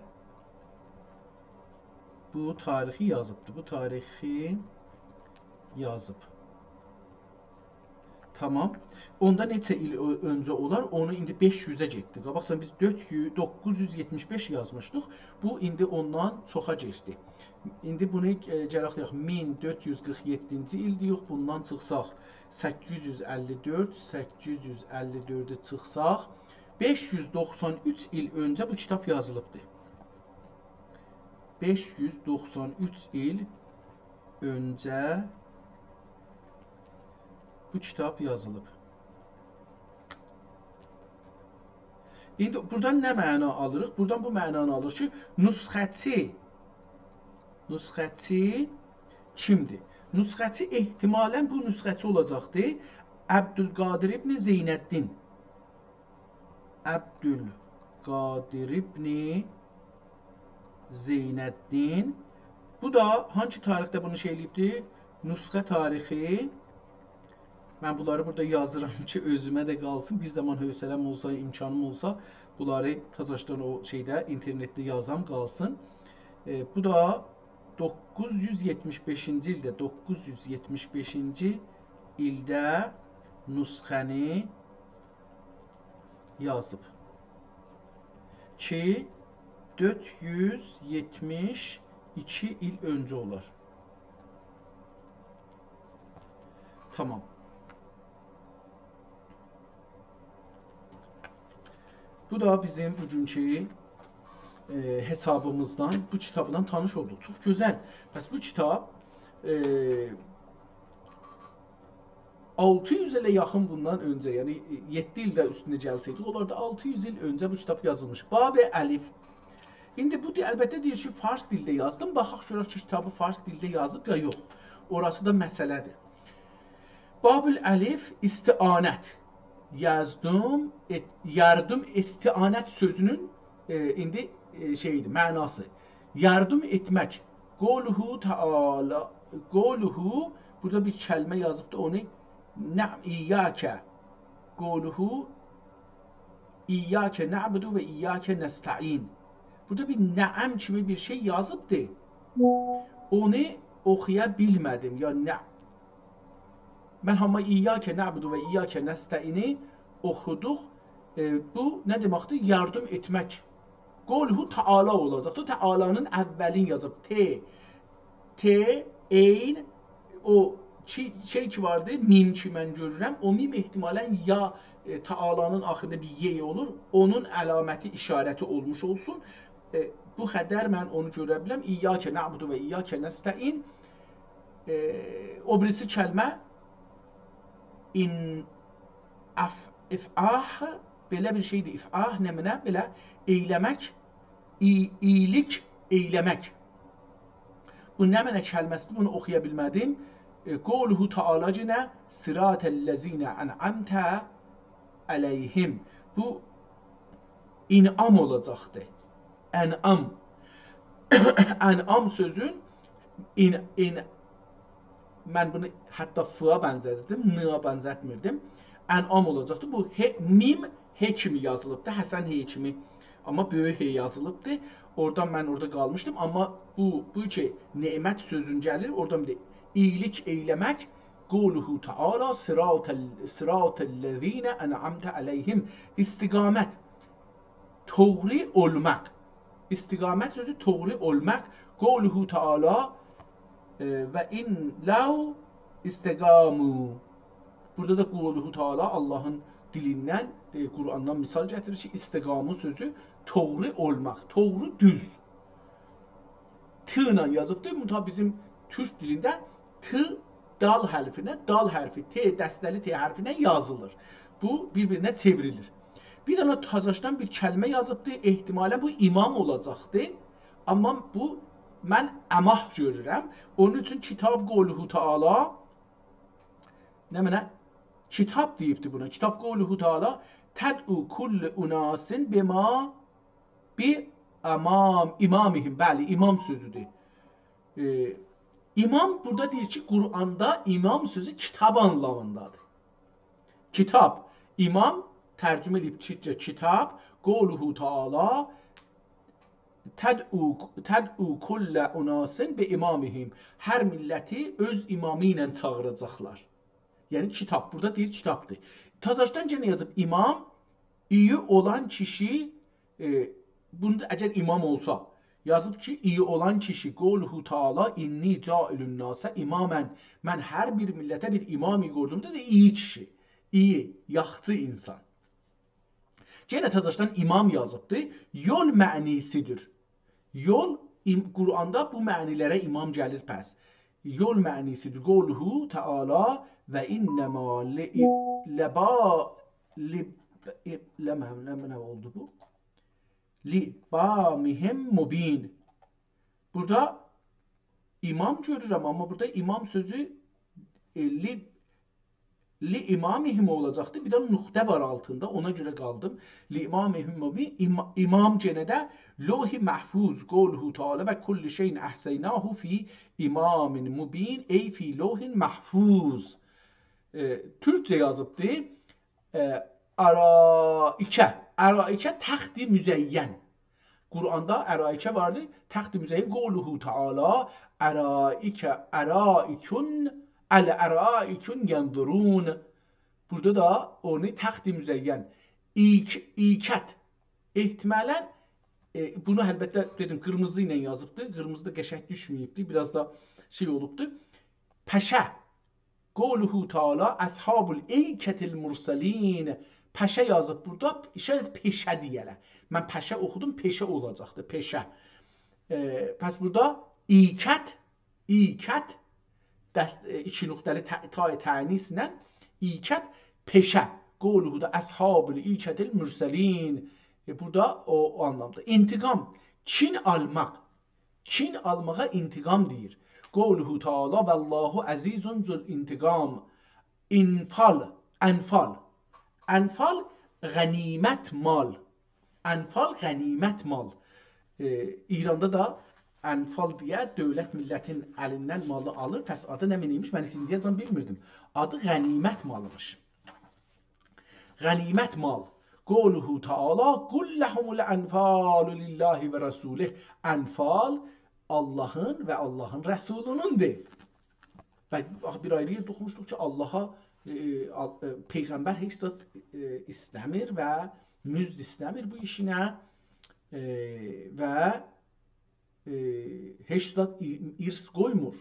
بو تاریخی یازیبدی. بو تاریخی یازیب. تامام. اوندا نئچه ایل اؤ-، اؤنجه اولار؟ اونو ایندی بئش یوزه گئتدی. قاباقجا بیز دؤرد یوز، دوققوز یوز یئتمیش بئش یازمیشدیق. بو ایندی اوندان چوخا گئتدی. ایندی بونو، ائ، گرک دئیک، مین دؤرد یوز قیرخ یئددینجی ایلدیر، یوخ، بوندان چیخساق، سککیز یوز اللی دؤرد، سککیز یوز اللی دؤردو چیخساق، بئش یوز دوخسان اوچ ایل اؤنجه بو کیتاب یازیلیبدی. بئش یوز دوخسان اوچ ایل اؤنجه بو کیتاب یازیلیب. ایندی بورادان نه معنا آلیریق؟ بورادان بو معنانی آلیر کی، نسخه‌چی، نسخه‌چی کیمدیر؟ نسخه‌چی احتمالاً بو نسخه‌چی اولاجاقدیر. عبدالقادر ابن زین‌الدین. عبدالقادر ابن زین‌الدین. بو دا هانسی تاریخده بونو شئی ائله‌ییبدی؟ نسخه تاریخی. من بونلاری بورادا یازیرام کی، اؤزومه ده قالسین. بیر زامان حوصله‌م اولسا، امکانیم اولسا، بونلاری تازاشدان او شئیده، اینترنتده یازام، قالسین. ائ، بو دا دوققوز یوز یئتمیش بئشینجی ایلده، دوققوز یوز یئتمیش بئشینجی ایلده نسخه‌نی یازیب کی، دؤرد یوز یئتمیش ایکی ایل اؤنجه اولار. تامام. بو دا بیزیم بوگونکو، ائ، حسابیمیزدان، بو کیتابلا تانیش اولدوق. چوخ گؤزل. پس بو کیتاب، ائ، آلتی یوز ایله یاخین بوندان اؤنجه، یعنی یئددی ایل ده اوستونده گلسه‌یدیک، اولاردا آلتی یوز ایل اؤنجه بو کیتاب یازیلمیش. باب الف. ایندی بو دئ-، البته دئییر کی، فارس دیلده یازدیم. باخاق گؤرک کی، کیتابی فارس دیلده یازیب یا یوخ. اوراسی دا مسئله‌دیر. باب الالف، استعانت. یزدوم ائت-، یاردیم، استعانت سؤزونون، ائ، ایندی، ائ، شئیدیر، معناسی. یاردیم ائتمک. قوله تعالی، قوله، بورادا بیر کلمه یازیبدی، اونو نعم، ایاک. قوله ایاک نعبد و ایاک نستعین. بورادا بیر نعم کیمی بیر شئی یازیبدی. اونو اوخویا بیلمه‌دیم. یا نه؟ من آمما ایاک نعبد و ایاک نستعینی اوخودوق. ائ، بو نه دئمکدیر؟ یاردیم ائتمک. قوله تعالی اولاجاقدیر. تعالی‌نین اولین یازیب. ت، ت، عین، او شئی، شئی کی واردی، میم کی من گؤرورم، او میم احتمالاً یا، ائ، تعالی‌نین آخیریندا بیر ی اولور، اونون علامتی، اشارتی اولموش اولسون. ائ، بو قدر من اونو گؤره بیلرم. ایاک نعبد و ایاک نستعین. ائ، او بیریسی کلمه، ان اف-، افعاح، بئله بیر شئیدیر، افعاح، نمنه، بئله ائیله‌مک، ای-، اییلیک ائیله‌مک. بو نمنه کلمه‌سیدیر، بونو اوخویا بیلمه‌دیم. ائ، قوله تعالی یئنه صراط الذین انعمت علیهم. بو انعام اولاجاقدی. انعام. انعام سؤزون ان-، ان-، من بونو حتی ف-یا بنزتدیم، ن-یا بنزتمیردیم. انعام اولاجاقدی. بو ه، میم ه کیمی یازیلیبدی، حسن ه کیمی. آمما بؤیوک ه یازیلیبدی. اورادان من اورادا قالمیشدیم. آمما بو، بو کی نعمت سؤزون گلیر، اورادان بیر ده اییلیک ائیله‌مک. قوله تعالی صراط ال-، صراط الذین انعمت علیهم. استقامت. دوغرو اولماق. استقامت سؤزو دوغرو اولماق. قوله تعالی، ائ، و ان لو استقاموا. بورادا دا قوله تعالی آللاهین دیلیندن، ائ، قرآندان مثال گتیریر کی، استقاموا سؤزو دوغرو اولماق، دوغرو، دوز. ت ایله یازیبدیر. منتها بیزیم تورک دیلینده ت دال حرفینه، دال حرفی ت، دسته‌لی ت حرفینه یازیلیر. بو بیر-بیرینه چئوریلیر. بیر دنه تازاشدان بیر کلمه یازیبدی. احتمالاً بو امام اولاجاقدی. آمما بو، من اماه گؤرورم. اونون اوچون کتاب قوله تعالی، نمنه؟ کتاب دئییبدی بونا. کتاب قوله تعالی: «تدعو کل اناس بما، بامام، امامهم.» بلی، امام سؤزودور. ائ، امام بورادا دئییر کی، قرآندا امام سؤزو کتاب آنلامیندادیر. کتاب، امام، ترجمه ائدیب تورکجه کتاب، قوله تعالی: «تدعو، تدعو کل اناس بامامهم.» هر میللتی اؤز امامی ایله چاغیراجاقلار. یعنی کتاب، بورادا دئییر کتابدیر. تازاشدان یئنه یازیب امام، ایی اولان کیشی، ائ، بوندا اگر امام اولسا، یازیب کی، ایی اولان کیشی، قوله تعالی: «انی جاعل الناس اماما.» من هر بیر میللته بیر امام قویدوم دا، ایی کیشی، ایی، یاخشی انسان. یئنه تازاشدان امام یازیبدی. یول معنی‌سیدیر. یول، ام-، قرآندا بو معنی‌لره امام گلیر پس. یول معنی‌سیدیر. قوله تعالی: «و انما ل-، لبا-، لب-، لم-، نه، نه اولدو بو؟ لبامهم مبین.» بورادا امام گؤرورم، آمما بورادا امام سؤزو، ائ، لی-، لامامهم اولاجاقدی. بیر دنه نقطه وار آلتیندا، اونا گؤره قالدیم. لامامهم مبین، اما-، امام یئنه ده لوح محفوظ، قوله تعالی: «و کل شیء احصیناه فی امام مبین»، ای فی لوح محفوظ. ائ، تورکجه یازیبدی. ائ، ارائکه. ارائکه تخت مزین. قرآندا ارائکه واردی. تخت مزین، قوله تعالی: «ارائک، ارائک، الارائک ینظرون.» بورادا دا اونو تخت مزین. ایک-، ایکت. احتمالاً، ائ، بونو البته دئدیم، قیرمیزی ایله یازیبدی. قیرمیزی دا قشنگ دوشمه‌ییبدی. بیر آز دا شئی اولوبدو. پشه. قوله تعالی: «اصحاب الایکة المرسلین.» پشه یازیب بورادا، شاید پشه دئیه‌لر. من پشه اوخودوم، پشه اولاجاقدی، پشه. ائ، پس بورادا ایکت، ایکت، دست-، ائ، ایکی نقطه‌لی ت-، تای تأنیثله ایکت، پشه. قوله ده: «اصحاب الایکة المرسلین.» ائ، بورادا او، او آنلامدا. انتقام، کین آلماق. کین آلماغا انتقام دئییر. قوله تعالی: «والله عزیز ذو الانتقام.» انفال، انفال. انفال غنیمت مال. انفال غنیمت مال. ائ، ایراندا دا انفال دئیه دؤولت میللتین الیندن مالی آلیر. پس آدی نمنه‌یمیش؟ من ایندیه‌جن بیلمیردیم. آدی غنیمت مالیمیش. غنیمت مال. قوله تعالی: «قل لهم الانفال لله و رسوله.» انفال آللاهین و آللاهین رسولونوندور. و آخی بیر آیری یئرده اوخوموشدوق کی، آللاها، ائ، آل-، ائ، پیغمبر هئچ زاد، ائ، ایسته‌میر و مزد ایسته‌میر بو ایشینه، ائ، و ائ، هئچ زاد ای-، ارث قویمور.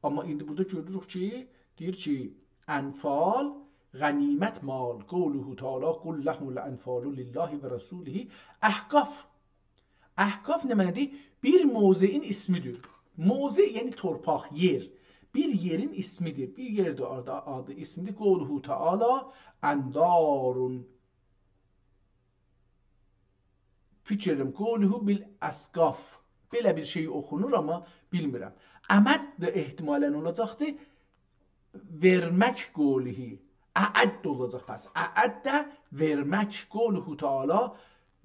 آمما ایندی بورادا گؤروروک کی، دئییر کی، انفال، غنیمت مال. قوله تعالی: «قل لهم الانفال لله و رسوله.» احقاف. احقاف نمنه‌دیر؟ بیر موضعین اسمیدیر. موضع یعنی تورپاق، یئر. بیر یئرین اسمیدیر. بیر یئردیر اورادا آدی، اسمیدیر. قوله تعالی: «انبار». فیکر ائدیرم، «قوله بالاصقاف». بئله بیر شئی اوخونور، آمما بیلمیرم. امد ده احتمالاً اولاجاقدی. وئرمک قوله. اعد اولاجاق پس. اعد ده وئرمک. قوله تعالی: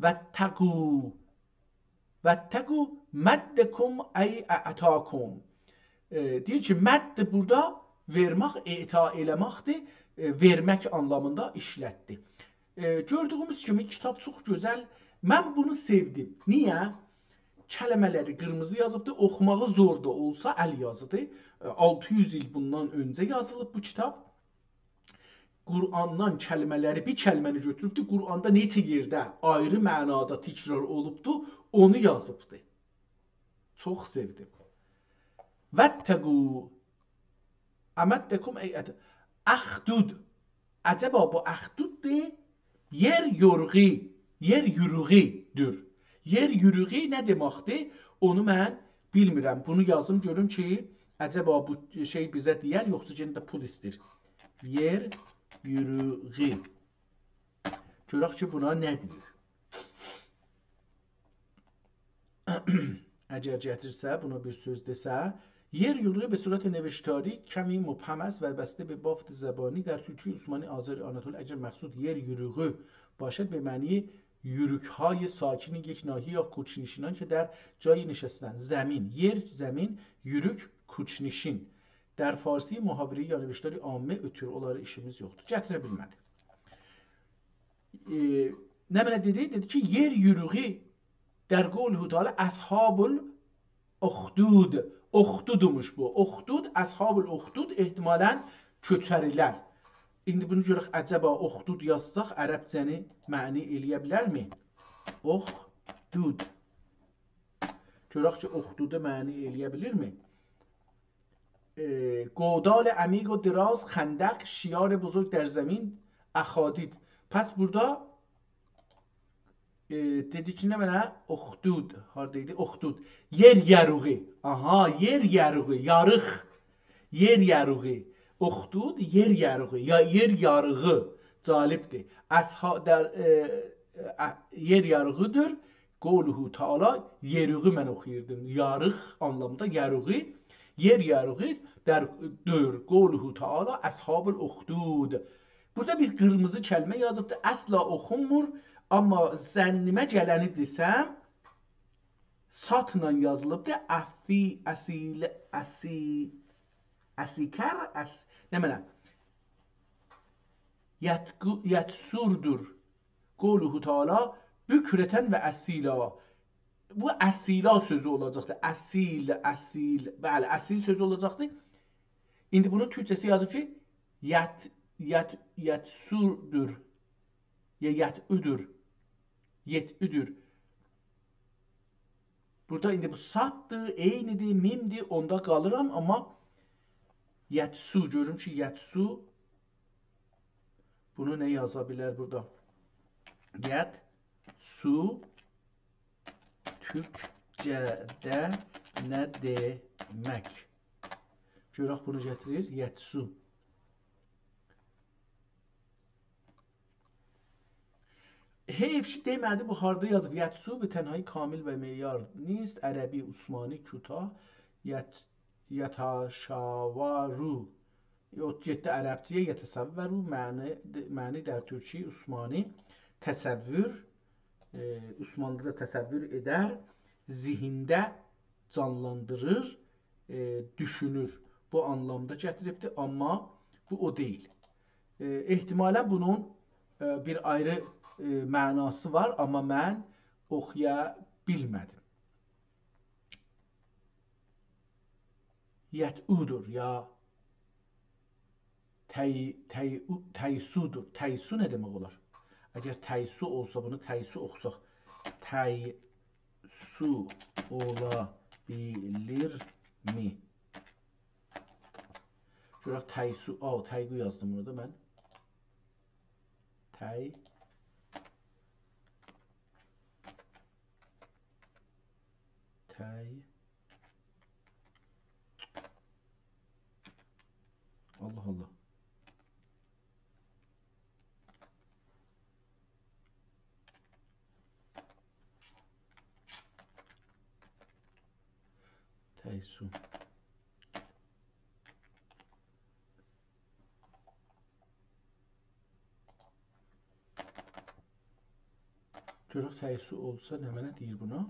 «واتقوا». «واتقوا مدّکم أی أعطاکم». ائ، دئییر کی، مد بورادا وئرمک، اعطا ائله‌مکدیر، ائ، وئرمک آنلامیندا ایشلتدی. ائ، گؤردویوموز کیمی، کیتاب چوخ گؤزل. من بونو سئودیم. نییه؟ کلمه‌لری قیرمیزی یازیبدی، اوخوماغی زور دا اولسا ال یازیدیر. ائ، آلتی یوز ایل بوندان اؤنجه یازیلیب بو کیتاب. قرآندان کلمه‌لری، بیر کلمه‌نی گؤتوروبدو، قرآندا نئچه یئرده آیری معنادا تکرار اولوبدو، اونو یازیبدی. چوخ سئودیم. «واتقوا مدّکم أی أعط-، أخدود». عجبا بو أخدوددور، یئر یورغو، یئر یوروغودور. یئر یوروغو نه دئمکدیر؟ اونو من بیلمیرم. بونو یازیم گؤروم کی، عجبا بو شئی بیزه دئیر، یوخسا یئنه ده پول ایسته‌ییر؟ یئر یوروغو. گؤرک کی، بونا نه دئییر. اگر گتیرسه، بونا بیر سؤز دئسه، یئر یوروغو به صورت نوشتاری کمی مبهم است و بسته به بافت زبانی در تورکی، عثمانی، آذری، آناتولی. اگر مقصود یئر یوروغو باشد، به معنی یوروک‌های ساکن یک ناحیه یا کوچ‌نشینان که در جای نشستن. زمین، یئر، زمین، یوروک، کوچ‌نشین. در فارسی محاوره‌ای یا نوشتاری عامه، اتور، اونلارا ایشیمیز یوخدور. گتیره بیلمه‌دی. ائ، نمنه دئدی؟ دئدی کی، یئر یوروغو در قوله تعالی اصحاب الاخدود. اخدودموش بو. اخدود، اصحاب الاخدود، احتمالاً کؤچری‌لر. ایندی بونو گؤرک، عجبا اخدود یازساق عربجه‌نی معنی ائله‌یه بیلرمی؟ اخدود. گؤرک کی، اخدودو معنی ائله‌یه بیلیرمی؟ ائ، گودال عمیق و دراز، خندق، شیار بزرگ در زمین، اخادید. پس بورادا، ائ، دئدی کی، نمنه؟ اخدود. هاردا ایدی؟ اخدود. یئر یاریغی. آها، یئر یاریغی، یاریق. یئر یاریغی. اخدود، یئر یاریغی. یا یئر یاریغی. جالبدیر. اصحا-، در، ائ، ائ، یئر یاریغی‌دیر. قوله تعالی، یئروغو من اوخویوردوم. یاریق آنلامیندا یاریغی. یئر یاریغی در دور. قوله تعالی، اصحاب الاخدود. بورادا بیر قیرمیزی کلمه یازیبدی. اصلا اوخونمور، آمما ظنّیمه گلنی دئسم، ساتلا یازیلیبدی. افی، اسیل، اسی، اسیکر، اس-، نمنه؟ یتگو-، یتسودور. قوله تعالی، بکرةً و اصیلا. بو اصیلا سؤزو اولاجاقدیر. اصیل، اصیل. بلی، اصیل سؤزو اولاجاقدیر. ایندی بونون تورکجه‌سی یازیب کی، یت-، یت-، یتسودور. یا یتعودور. یتعودور. بورادا ایندی بو صاددیر، عینی‌دیر، میم‌دیر، اوندا قالیرام، آمما یتسو، گؤروم کی، یتسو بونو نه یازا بیلر بورادا؟ یتسو تورکجه‌ده نه دئمک؟ گؤرک بونو گتیریر، یتسو. حیف کی، دئمه‌دی بو هاردا یازیب. یتسو به تنهایی کامل و معیار نیست. عربی، عثمانی، کوتاه. یت-، یتشاورو. او گئتدی عربجه‌یه، یتصورو. معنی، معنی در تورکی، عثمانی، تصور. ائ، عثمانلی‌دا تصور ائدر، ذهنده جانلاندیریر، ائ، دوشونور. بو آنلامدا گتیریبدیر، آمما بو او دئییل. ائ، احتمالاً بونون، ائ، بیر آیری، ائ، معناسی وار، آمما من اوخویا بیلمه‌دیم. یتعودور یا تَی-، تَی-، تَیسودور. تَیسو نه دئمک اولار؟ اگر تَیسو اولسا، بونو تَیسو اوخوساق، تَیسو اولا بیلیرمی؟ گؤرک تَیسو، آ، تَیقو یازدیم بونو دا من. تَی-، تَی-، الله الله. تَیسو. گؤرک تَیسو اولسا نمنه دئییر بونا؟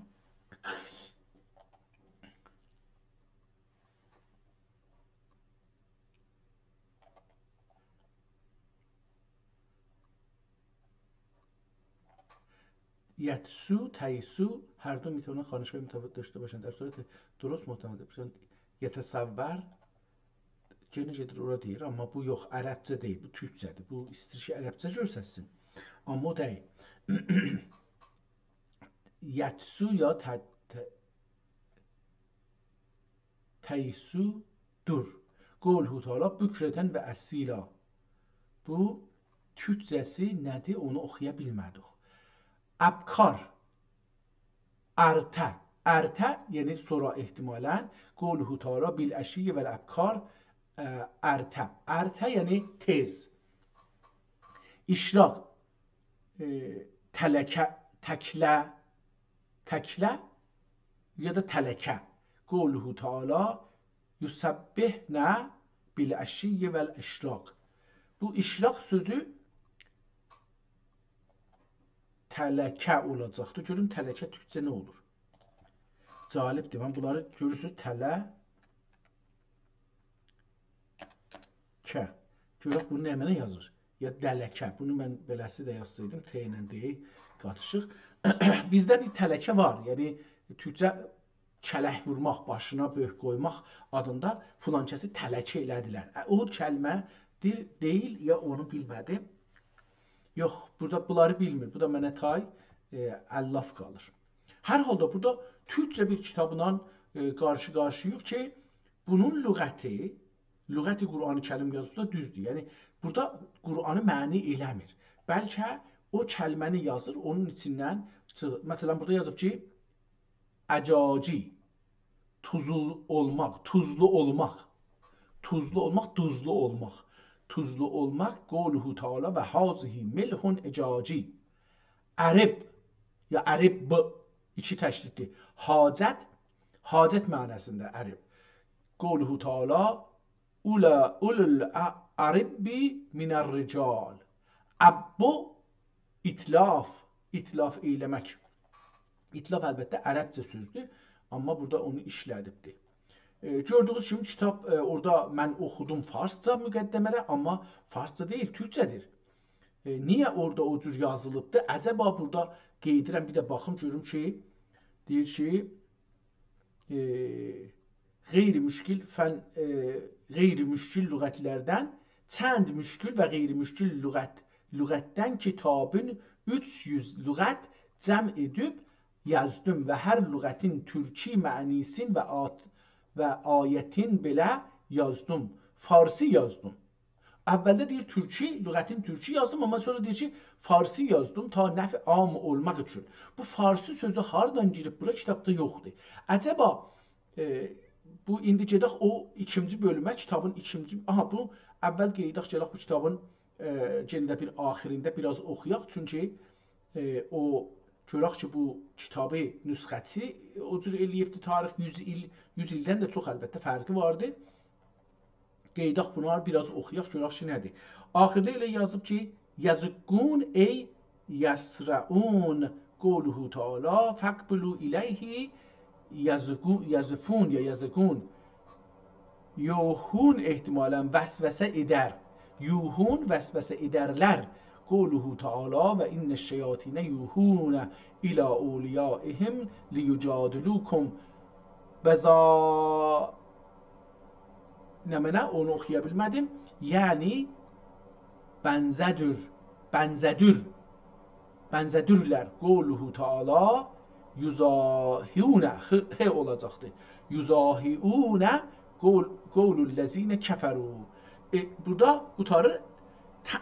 یتسو، تَیسو، هر دو می‌توانند خوانش‌های متفاوت داشته باشند. در صورت درست معتمد باشند. یتصور، یئنه گئدیر اورا دئییر، آمما بو یوخ، عربجه دئییل، بو تورکجه‌دیر. بو ایسته‌ییر کی، عربجه گؤرستسین. آمما او دئییل. یتسو یا تَ-، تَ-، تَیسودور. قوله تعالی بکرةً و اصیلا. بو تورکجه‌سی نه‌دیر، اونو اوخویا بیلمه‌دیک. ابکار، آرته. ارته، یعنی سونرا احتمالاً، قوله تعالی: «بالعشی والابکار»، اه، ارته. ارته یعنی تئز. اشراق، اه، تلکه، تکله، تکله یا دا تلکه. قوله تعالی: «یسبحن بالعشی والاشراق». بو اشراق سؤزو تلکه اولاجاقدی. گؤروم تلکه تورکجه نه اولور؟ جالبدیر. من بونلاری گؤرورسونوز، تله، که. گؤرک بونو نمنه یازیر؟ یا دلکه. بونو من بئله‌سی ده یازسایدیم، ت ایله د قاتیشیق. بیزده بیر تلکه وار. یعنی تورکجه کلک وورماق، باشینا بؤرک قویماق آدیندا فلان کسی تلکه ائله‌دیلر. ا، او کلمه دیر، دئییل، یا اونو بیلمه‌دیم. یوخ، بورادا بونلاری بیلمیر. بو دا منه تای، ائ، علاف قالیر. هر حالدا بورادا تورکجه بیر کیتابلا، ائ، قارشی-قارشی‌ییق کی، بونون لغتی، لغت قرآن کریم یازیبدا، دوزدور. یعنی، بورادا قرآنی معنی ائله‌میر. بلکه او کلمه‌نی یازیر، اونون ایچیندن چیخ-، مثلا، بورادا یازیب کی، اجاجی، توزلو اولماق، توزلو اولماق، توزلو اولماق، دوزلو اولماق، توزلو اولماق، قوله تعالی: «و هذه ملح اجاجی». عرب، یا عرب، ایکی تشدیدلی. حاجت، حاجت معناسیندا عرب. قوله تعالی: «اولا، اولو الارب من الرجال». عبو، اتلاف، اتلاف ائله‌مک. اتلاف البته عربجه سؤزدور، آمما بورادا اونو ایشله‌دیبدیر. ائ، گؤردویونوز کیمی کیتاب، ائ، اورادا من اوخودوم فارسجا مقدمه‌لر، آمما فارسجا دئییل، تورکجه‌دیر. ائ، نییه اورادا او جور یازیلیبدی؟ عجبا بورادا قئییدیرم، بیر ده باخیم گؤروم کی، دئییر کی، ائ، غیر مشکل فن، ائ، غیر مشکل لغت‌لردن، چند مشکل و غیر مشکل لغت، لغتدن کیتابین اوچ یوز لغت جمع ائدیب یازدیم و هر لغتین تورکی معنی‌سین و آت-، و آیتین بئله یازدیم. فارسی یازدیم. اولده دئییر تورکی، لغتین تورکی یازدیم، آمما سونرا دئییر کی، فارسی یازدیم تا نفع عام اولماق اوچون. بو فارسی سؤزو هاردان گیریب بورا؟ کیتابدا یوخدور. عجبا، ائ، بو ایندی گئدک او ایکینجی بؤلومه، کیتابین ایکینجی، آها، بو اول قئییداق گلک بو کیتابین، ائ، یئنه ده بیر آخیرینده بیر آز اوخویاق، چونکی، ائ، او، گؤرک کی، بو کیتابی نسخه‌چی او جور ائله‌ییبدی، تاریخ یوز ایل، یوز ایلدن ده چوخ البته فرقی واردی. قئییداق بونلاری بیر آز اوخویاق، گؤرک کی، نه‌دیر. آخیردا ائله یازیب کی، «یزقون ای یسرعون»، قوله تعالی: «فاقبلوا الیه یزقو-، یزفون» یا «یزقون». یوحون احتمالاً وسوسه ائدر. یوحون وسوسه ائدرلر. قوله تعالی: «و ان الشیاطین یوحون الی اولیائهم لیجادلوکم». بزا-، نمنه، اونو اوخویا بیلمه‌دیم. یعنی، بنزه‌دور، بنزه‌دور، بنزه‌دورلر. قوله تعالی: «یضاهئون»، ه، ه اولاجاقدی. «یضاهئون قول، قول الذین کفروا». ائ، بورادا قوتاریر. ت-،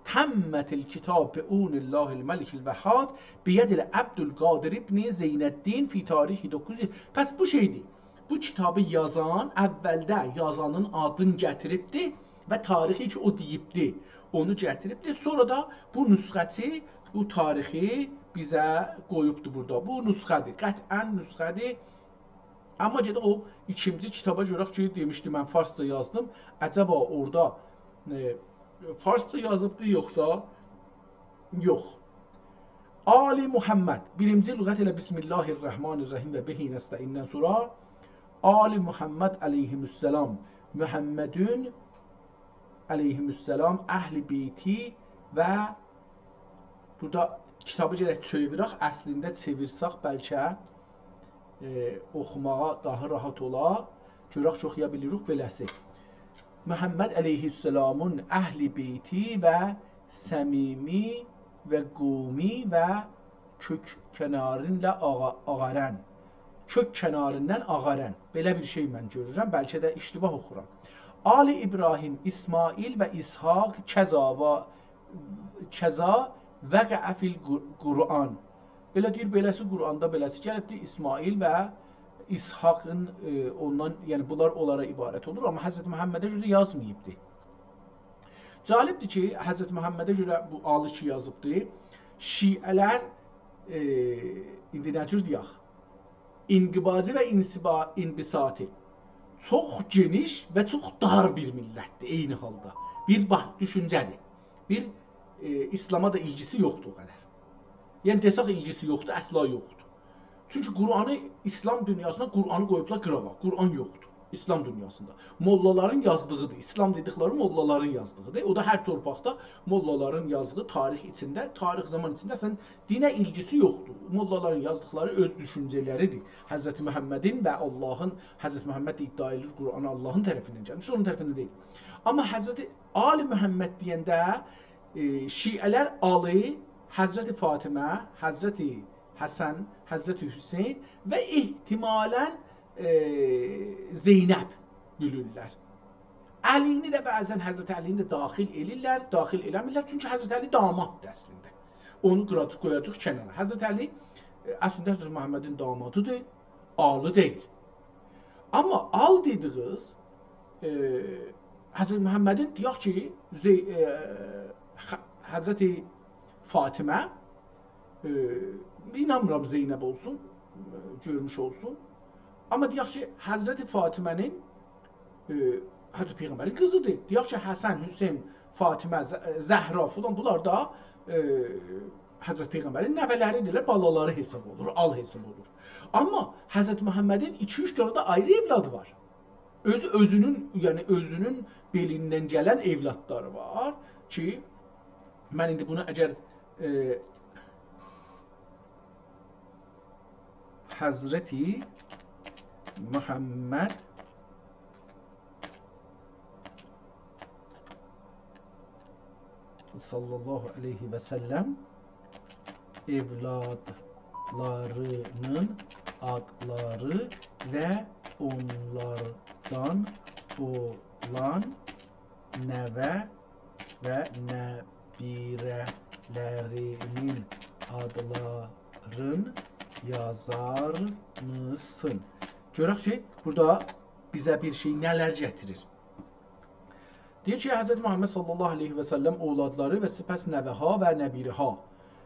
«تمت الکتاب بعون الله الملک الوهاب بید العبدالقادر ابن زین‌الدین فی تاریخ دوققوز». پس بو شئیدیر. بو کیتابی یازان، اولده یازانین آدینی گتیریبدی و تاریخی کی، او دئییبدی، اونو گتیریبدی. سونرا دا بو نسخه‌چی بو تاریخی بیزه قویوبدو بورادا. بو نسخه‌دیر. قطعاً نسخه‌دیر. آمما گئدک او ایکینجی کیتابا گؤرک کی، دئمیشدی، من فارسجا یازدیم. عجبا اورادا، ائ، فارسجا یازیبدی، یوخسا یوخ. آل محمد، بیرینجی لغت ائله «بسم الله الرحمن الرحیم و به نستعین‌دن» سونرا آل محمد علیهم السلام، محمدون علیهم السلام، اهل بیتی و بورادا کیتابی گرک چئویرک، اصلینده چئویرسک بلکه، ائ، اوخوماغا داها راحت اولا. گؤرک کی، اوخویا بیلیریک بئله‌سی. محمد علیه السلامون اهل بیتی و صمیمی و قومی و کؤک کنارینله آغا-، آغارن. کؤک کناریندان آغارن. بئله بیر شئی من گؤرورم، بلکه ده اشتباه اوخورام. آل ابراهیم، اسماعیل و اسحاق کذا و کذا وقع فی القر-، قرآن. ائله دئییر، بئله‌سی قرآندا بئله‌سی گلیبدیر، اسماعیل و اسحاقین، ائ، اوندان، یعنی بونلار اونلارا عبارت اولور، آمما حضرت محمده گؤره یازماییبدی. جالبدیر کی، حضرت محمده گؤره بو آلی کی یازیبدی، شیعه‌لر، ائ، ایندی نه جور دئیک، انقباضی و انصبا-، انبساطی چوخ گئنیش و چوخ دار بیر میللتدیر عینی حالدا. بیر باخ، دوشونجه‌دیر. بیر، ائ، اسلاما دا ایلگیسی یوخدور او قدر. یعنی، دئسک ایلگیسی یوخدور، اصلا یوخدور. چونکی قرآنی، اسلام دونیاسیندا قرآنی قویوبلار قیراغا. قرآن یوخدور اسلام دونیاسیندا. موللالارین یازدیغیدیر. اسلام دئدیکلری موللالارین یازدیغیدیر. او دا هر تورپاقدا موللالارین یازدیغی تاریخ ایچینده، تاریخ زامان ایچینده اصلا دینه ایلگیسی یوخدور. موللالارین یازدیقلاری اؤز دوشونجه‌لریدیر. حضرت محمدین و آللاهین، حضرت محمد ده ادعا ائدیر، قرآن آللاهین طرفیندن گلمیش، اونون طرفیندن دئییل. آمما حضرت آل محمد دئینده، ائ، شیعه‌لر آلی، حضرت فاطمه، حضرت حسن، حضرت حسین و احتمالاً، ائ، زینب بیلیرلر. علی‌نی ده بعضاً، حضرت علی‌نی ده داخل ائلیرلر، داخل ائله‌میرلر. چونکی حضرت علی داماددیر اصلینده. اونو قیراجاق، قویاجاق کنارا. حضرت علی، ائ، اصلینده حضرت محمدین دامادیدیر، آلی دئییل. آمما آل دئدیگیز، ائ، حضرت محمدین، دئیک کی، زی-، ائ، خ-، حضرت فاطمه، ائ، اینانمیرام زینب اولسون، ائ، گؤرموش اولسون. آمما دئیک کی، حضرت فاطمه‌نین، ائ، حضرت پیغمبرین قیزیدیر. دئیک کی، حسن، حسین، فاطمه، ز-، زهرا فلان، بونلار دا، ائ، حضرت پیغمبرین نوه‌لریدیرلر، بالالاری حساب اولور، آل حساب اولور. آمما حضرت محمدین ایکی-اوچ دنه ده آیری اولادی وار. اؤزو، اؤزونون، یعنی اؤزونون بئلیندن گلن اولادلاری وار کی، من ایندی بونو اگر، ائ، حضرت محمد صلی الله علیه و سلم اولادلارینین آدلاری و اونلاردان اولان نوه و نبیره‌لرینین آدلارین یازار میسین؟ گؤرک کی، بورادا بیزه بیر شئی نه‌لر گتیریر. دئییر کی، حضرت محمد صلی الله علیه و سلم اولادلاری و سپس نوه‌ها و نبیره‌ها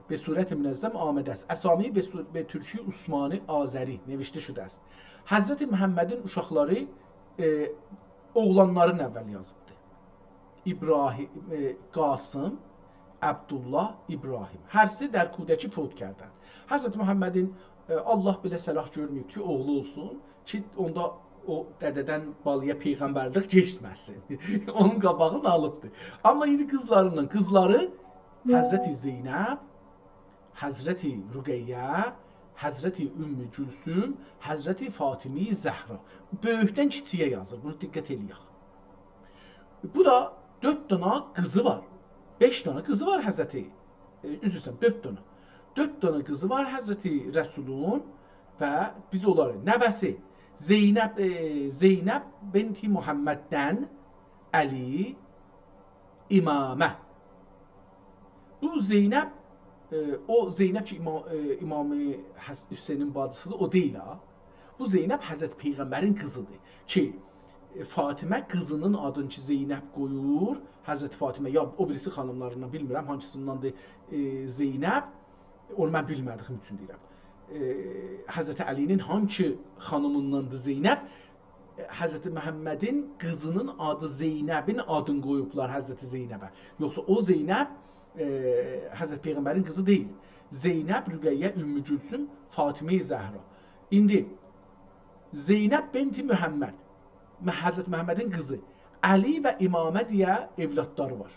به صورت منظم آمده است. اسامی به صور-، به ترکی عثمانی آذری نوشته شده است. حضرت محمدین اوشاقلاری، ائ، اوغلانلارین اول یازیبدی. ابراهیم، ائ، قاسم، عبدالله، ابراهیم. هر سه در کودکی فوت کردند. حضرت محمدین، ائ، آللاه بئله صلاح گؤرمه‌ییب کی، اوغلو اولسون کی، اوندا او دده‌دن بالایا پیغمبرلیک کئچمه‌سین. اونون قاباغینی آلیبدی. آمما ایندی قیزلاریندان، قیزلاری حضرت زینب، حضرت رقیه، حضرت ام کلثوم، حضرت فاطمه زهرا. بؤیوکدن کیچییه یازیر. بونو دقت ائله‌یک. بو دا دؤرد دنه قیزی وار. بئش دنه قیزی وار حضرت، ائ، عذر ایسته‌ییرم، دؤرد دنه. دؤرد دنه قیزی وار حضرت رسولون و بیز اونلاری، نوه‌سی زینب، ائ، زینب بنت محمددن علی، امامه. بو زینب، ائ، او زینب کی، امام، ائ، امام حس-، حسینین باجیسیدیر، او دئییل ها. بو زینب حضرت پیغمبرین قیزیدیر کی، ائ، فاطمه قیزینین آدینی کی، زینب قویور، حضرت فاطمه، یا او بیریسی خانیملاریندان، بیلمیرم هانسینداندیر، ائ، زینب، اونو من بیلمه‌دیگیم اوچون دئییرم. ائ، حضرت علی‌نین هانسی خانیمینداندیر زینب؟ حضرت محمدین قیزینین آدی زینبین آدینی قویوبلار حضرت زینبه. یوخسا او زینب، ائ، حضرت پیغمبرین قیزی دئییل. زینب، رقیه، ام کلثوم، فاطمه زهرا. ایندی زینب بنت محمد، م-، حضرت محمدین قیزی، علی و امامه دئیه اولادلاری وار.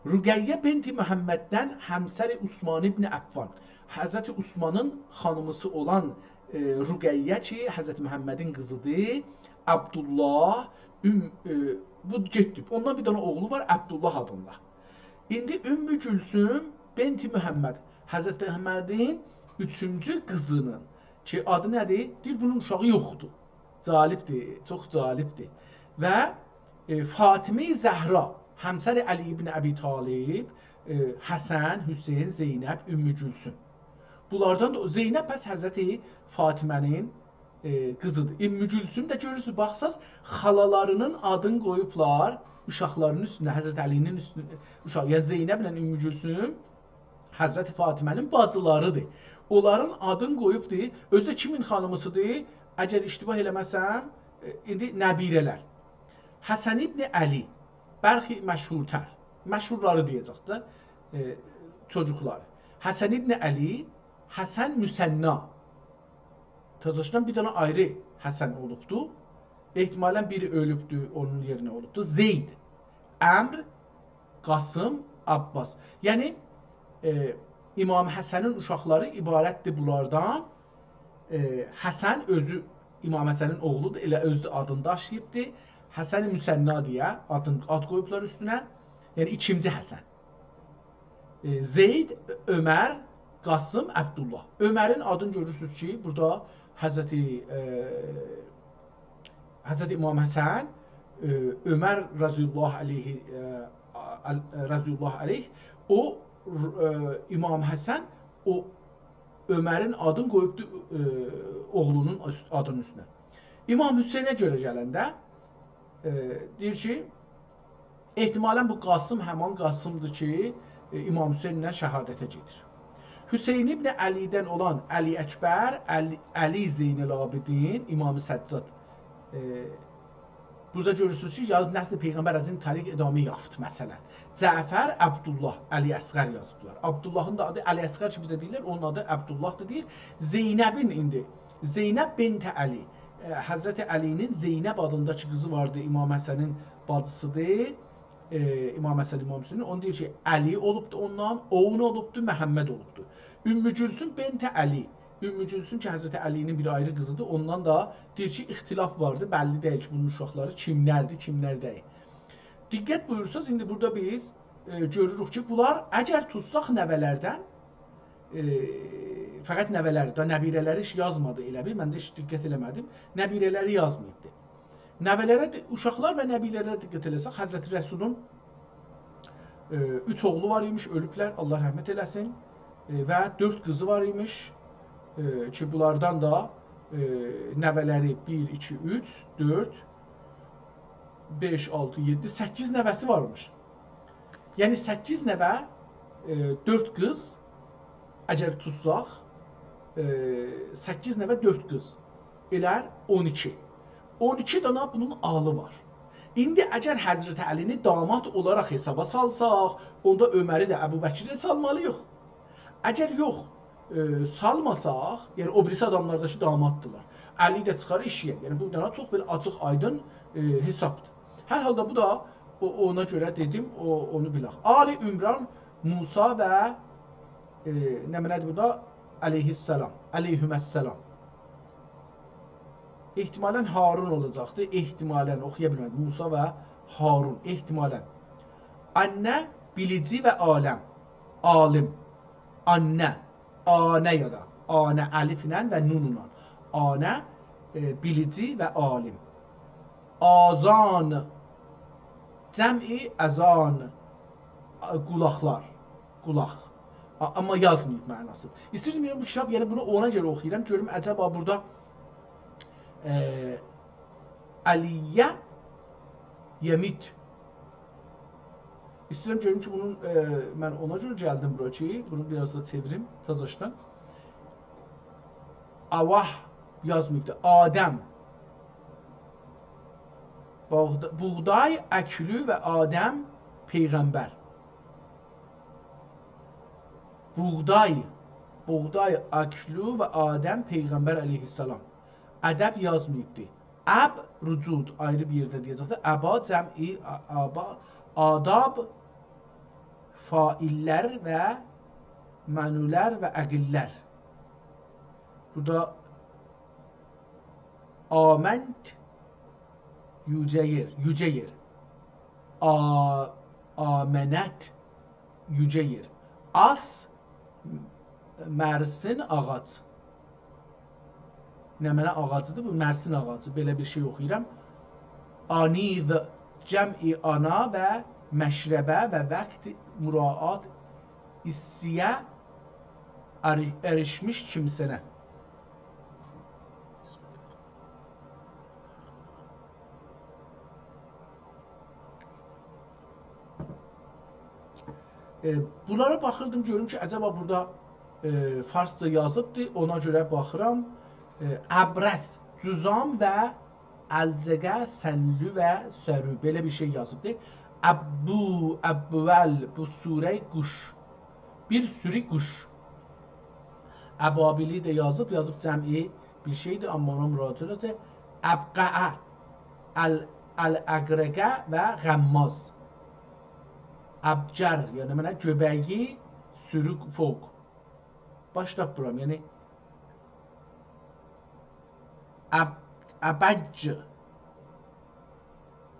رقیه بنت محمددن همسر عثمان ابن عفان، حضرت عثمانین خانیمیسی اولان، ائ، رقیه کی، حضرت محمدین قیزیدیر، عبدالله، ام-، ائ، بو گئتدی. اوندان بیر دنه اوغلو وار، عبدالله آدیندا. ایندی ام کلثوم بنت محمد، حضرت محمدین اوچونجو قیزینین کی، آدی نه‌دیر؟ دئییر، بونون اوشاغی یوخدور. جالبدیر، چوخ جالبدیر. و، ائ، فاطمه زهرا، همسر علی ابن ابی‌طالب، ائ، حسن، حسین، زینب، ام کلثوم. بونلاردان دا زینب پس حضرت فاطمه‌نین، ائ، قیزیدیر. امّ کلثوم ده گؤرورسونوز، باخساز، خالالارینین آدینی قویوبلار اوشاقلارین اوستونه، حضرت علی‌نین اوستونه، اوشاق، یعنی زینبله امّ کلثوم حضرت فاطمه‌نین باجیلاریدیر. اونلارین آدینی قویوبدور. اؤزو ده کیمین خانیمیسیدیر؟ اگر اشتباه ائله‌مه‌سم، ائ، ایندی نبیره‌لر. حسن ابن علی، برخی مشهورتر. مشهورلاری دئیه‌جک ده، ائ، چوجوقلاری. حسن ابن علی، حسن مثنی. تازاشدان بیر دنه آیری حسن اولوبدو. احتمالاً بیری اؤلوبدو، اونون یئرینه اولوبدو. زید، عمرو، قاسم، عباس. یعنی، ائ، امام حسنین اوشاقلاری عبارتدیر بونلاردان. ائ، حسن اؤزو امام حسنین اوغلودور، ائله اؤزو ده آدینی داشیییبدیر. حسن مثنی دئیه آدین، آد قویوبلار اوستونه. یعنی ایکینجی حسن. ائ، زید، عمر، قاسم، عبدالله. عمرین آدینی گؤرورسونوز کی، بورادا حضرت، ائ، حضرت امام حسن، ائ، عمر رضی الله علیه، ائ، ال-، رضی الله علیه، او، ائ، امام حسن او عمرین آدینی قویوبدو، ائ، اوغلونون اوست-، آدینین اوستونه. امام حسینه گؤره گلنده، ائ، دئییر کی، احتمالاً بو قاسم همان قاسمدیر کی، ائ، امام حسینله شهادته گئدیر. حسین ابن علی‌دن اولان علی اکبر، علی، علی زین‌العابدین، امام سجاد. ائ، بورادا گؤرورسونوز کی، یا نسل پیغمبر از این طریق ادامه یافت، مثلاً. جعفر، عبدالله، علی اصغر یازیبلار. عبداللهین دا آدی علی اصغر کی، بیزه دئییرلر، اونون آدی عبدالله‌دیر، دئییر. زینبین ایندی، زینب بنت علی، ائ، حضرت علی‌نین زینب آدیندا کی قیزی واردی، امام حسنین باجیسیدیر. ائ، امام حسن، امام حسینین، اونو دئییر کی، علی اولوبدو اوندان، اوغلو اولوبدو، محمد اولوبدو. امّ کلثوم بنت علی، امّ کلثوم کی، حضرت علی‌نین بیر آیری قیزیدیر، اوندان دا دئییر کی، اختلاف واردی، بللی دئییل کی، بونون اوشاقلاری کیملردیر، کیملر دئییل. دقت بویورساز، ایندی بورادا بیز، ائ، گؤروروک کی، بونلار اگر توتساق نوه‌لردن، ائ، فقط نوه‌لری، دا نبیره‌لری هئچ یازمادی ائله بیل، من ده هئچ دقت ائله‌مه‌دیم، نبیره‌لری یازماییبدی. نوه‌لره ده، اوشاقلار و نبیره‌لره دقت ائله‌سک، حضرت رسولون، ائ، اوچ اوغلو وار ایمیش، اؤلوبلر، الله رحمت ائله‌سین، ائ، و دؤرد قیزی وار ایمیش، ائ، کی، بونلاردان دا، ائ، نوه‌لری بیر، ایکی، اوچ، دؤرد، بئش، آلتی، یئددی، سککیز نوه‌سی وارمیش. یعنی، سککیز نوه، ائ، دؤرد قیز، اگر توتساق، ائ، سککیز نوه، دؤرد قیز، ائلر اون ایکی. اون ایکی دنه بونون آغلی وار. ایندی اگر حضرت علی‌نی داماد اولاراق حسابا سالساق، اوندا عمری ده، ابوبکری ده سالمالی‌ییق. اگر یوخ، ائ، سالماساق، یعنی او بیریسی آداملار دا کی، داماددیلار. علی ده چیخار ائشییه. یعنی بو دنه چوخ بئله آچیق، آیدین، ائ، حسابدیر. هر حالدا بو دا او، اونا گؤره دئدیم، او، اونو بیلک. آل عمران، موسی و، ائ، نمنه‌دیر بورادا؟ علیه‌السلام، علیهم‌السلام. احتمالاً هارون اولاجاقدی. احتمالاً، اوخویا بیلمه‌دیم. موسی و هارون، احتمالاً. آنه، بیلیجی و عالم، عالم. آنه، آنه یا دا، آنه الفله و نونلا. آنه، ائ، بیلیجی و عالم. آذان، جمع اذان، آ، قولاقلار، قولاق. آ، آمما یازماییب معناسینی. ایسته‌ییرم، یعنی بو کیتاب، یعنی بونو اونا گؤره اوخویورام، گؤروم عجبا بورادا، ائ، علیه یمیت. ایسته‌ییرم گؤروم کی، بونون، ائ، من اونا گؤره گلدیم بورا کی، بونو بیر آز دا چئویریم تازاشدان. آواه یازماییبدی. آدم. بوغد-، بوغدای اکلو و آدم پیغمبر. بوغدای، بوغدای اکلو و آدم پیغمبر علیه‌السلام. ادب یازماییبدی. اب، رجود، آیری بیر یئرده دئیه‌جکدیر. ابا، جمع، آ-، آبا، آداب، فاعل‌لر و منولر و عقیل‌لر. بورادا آمنت، یوجه یئر، یوجه یئر. آ-، آمنت، یوجه یئر. آس، مرسین آغاج. نمنه آغاجیدیر؟ بو مرسین آغاجی. بئله بیر شئی اوخویورام. آنیو، جمع آنا و مشربه و وقت مراعات ایسته‌یه اری-، اریشمیش کیمسنه. ائ، بونلارا باخیردیم، گؤروم کی، عجبا بورادا، ائ، فارسجا یازیبدیر، اونا گؤره باخیرام. ائ، ابرص، جذام و علجقه، سنلی و سرو، بئله بیر شئی یازیبدیر. ابو، ابول، بو سوره قوش. بیر سورو قوش. ابابیلی ده یازیب، یازیب جمعی بیر شئیدیر، آمما اونا مراجعت ائت. ابقعه، ال-، الاقرقه و غماز. ابجر، یعنی منه گؤبگی سورو فوق. باش تاپمیرام، یعنی اب-، ابج.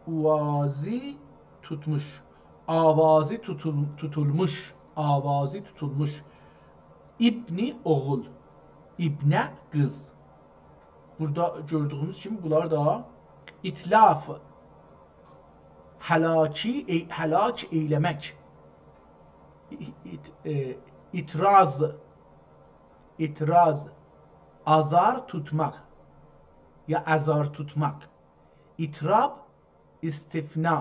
اوازی توتموش. آوازی توتول-، توتولموش. آوازی توتولموش. ابنی اوغول. ابنه قیز. بورادا گؤردویوموز کیمی بونلار دا اتلاف. هلاکی، ائ-، هلاک ائیله‌مک. ات-، ائ، اطراز. اطراز. آزار توتماق. یا آزار توتماق. اطراب، استثنا.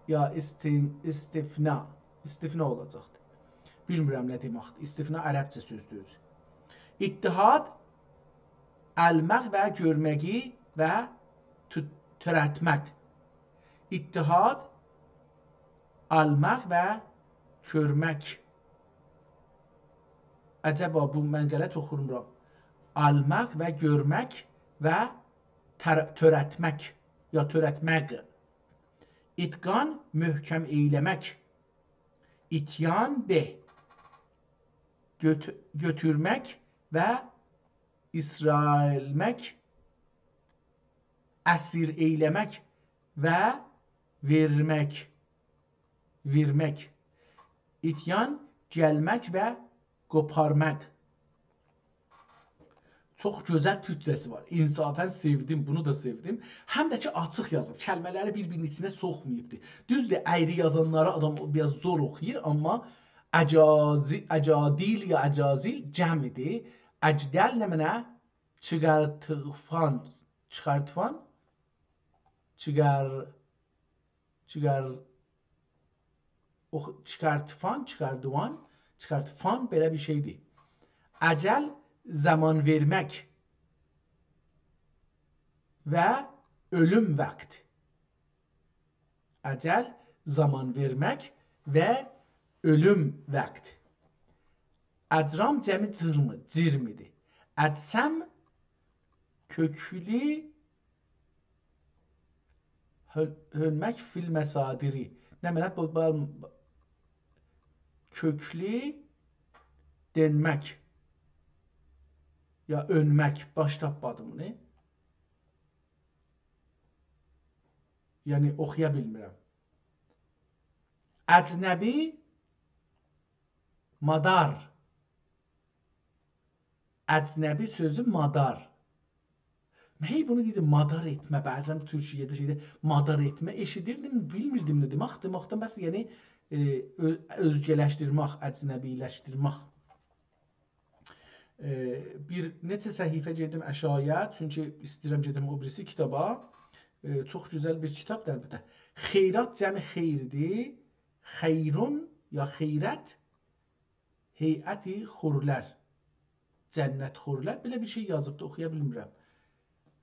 یا استن-، استثنا. استثنا اولاجاقدیر. بیلمیرم نه دئمکدیر. استثنا عربجه سؤزدور اؤزو. اتحاد، آلماق و گؤرمگی و تو-، تؤرتمک. اتحاد، آلماق و گؤرمک. عجبا بو من غلط اوخورمورام. آلماق و گؤرمک و تر-، تؤرتمک یا تؤرتمک. اتقان، محکم ائیله‌مک. اتیان به، گؤت-، گؤتورمک و اسیر ائله‌مک، اسیر ائیله‌مک و وئرمک، وئرمک. اتیان، گلمک و قوپارماق. چوخ گؤزل تورکجه‌سی وار. انصافاً سئودیم، بونو دا سئودیم. هم ده کی، آچیق یازیب، کلمه‌لری بیر-بیرینین ایچینه سوخماییبدی. دوزدور، اَیری یازانلاری آدام بیر آز زور اوخویور، آمما اجازی-، اجادیل یا اجازیل جمعیدیر. اجدل نمنه؟ چیقارتیفان، چیقارتیفان، چیقار-، چیقار-، اوخ-، چیقارتیفان، چیقاردیوان، چیقارتیفان بئله بیر شئیدیر. اجل، زامان وئرمک و اؤلوم واخت. اجل، زامان وئرمک و اؤلوم واخت. اجرام جمعی جرمی، جرمیدیر. اجسم، کؤکلو، هؤ-، هؤنمک فی المصادر. نمنه بو، بو، کؤکلو دؤنمک. یا اؤنمک، باش تاپمادیم بونو. یعنی، اوخویا بیلمیرم. اجنبی، مادار. اجنبی سؤزو مادار. من هئی بونو دئییردیم، مادار ائتمه. بعضاً تورکیه‌ده شئیده مادار ائتمه ائشیدیردیم، بیلمیردیم نه دئمک. دئمکدن بس، یعنی، ائ، اؤ-، اؤزگه‌لشدیرمک، اجنبی‌لشدیرمک. ائ، بیر نئچه صفحه گئدیم آشاغییا، چونکی ایسته‌ییرم گئدیم او بیریسی کیتابا. ائ، چوخ گؤزل بیر کیتابدیر البته. خیرات جمع خیردیر. خیرون یا خیرت، هیئتی خورلر. جنت خورلر. بئله بیر شئی یازیبدی، اوخویا بیلمیرم.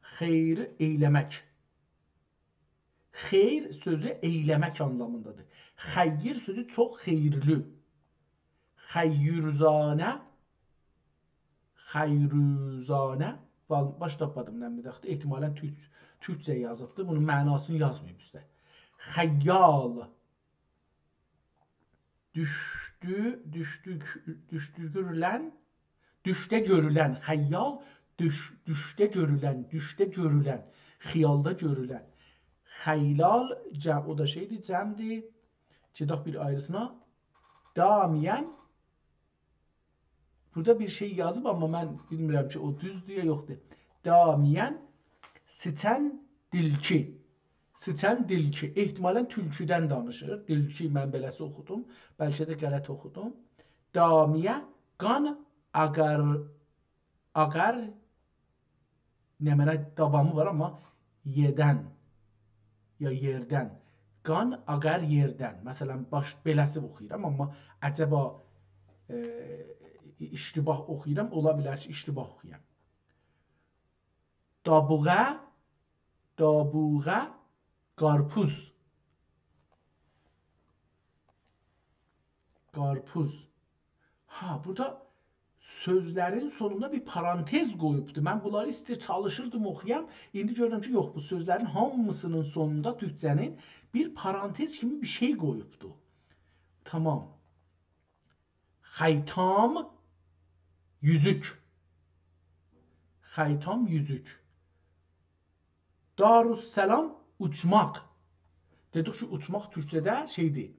خیر ائیله‌مک. خیر سؤزو ائیله‌مک آنلامیندادیر. خیر سؤزو چوخ خئییرلی. خیرزانه، خیروزانه، با-، باش تاپمادیم نه دئمکدیر. احتمالاً تورک-، تورکجه یازیبدی. بونون معناسینی یازماییب اوسته. خیال. دوشدو، دوشدو، دوشدوگورولن، دوشده گؤرولن، خیال، دوش-، دوشده گؤرولن، دوشده گؤرولن، خیالدا گؤرولن. خیلال، جم-، او دا شئیدیر، جمعدیر. گئدک بیر آیریسینا. دامیان، بورادا بیر شئی یازیب، آمما من بیلمیرم کی، او دوزدور یا یوخدور. دامیان، سیچن دیلکی. سیچن دیلکی. احتمالاً تولکودن دانیشیر. دیلکی من بئله‌سی اوخودوم. بلکه ده غلط اوخودوم. دامیه، قان آقار، آقار، نمنه داوامی وار، آمما یئدن، یا یئردن. قان آقار یئردن. مثلا، باش، بئله‌سی اوخویورام، آمما عجبا، ائ، اشتباه اوخویورام، اولا بیلر کی، اشتباه اوخویام. دابوغه، دابوغه، قارپوز. قارپوز. ها، بورادا سؤزلرین سونوندا بیر پارانتز قویوبدو. من بونلاری ایسته‌ییر چالیشیردیم اوخویام. ایندی گؤرورم کی، یوخ، بو سؤزلرین هامیسینین سونوندا تورکجه‌نین بیر پارانتز کیمی بیر شئی قویوبدو. تامام. خیتام، یوزوک. خیتام، یوزوک. دارالسلام، اوچماق. دئدیک کی، اوچماق تورکجه‌ده شئیدیر،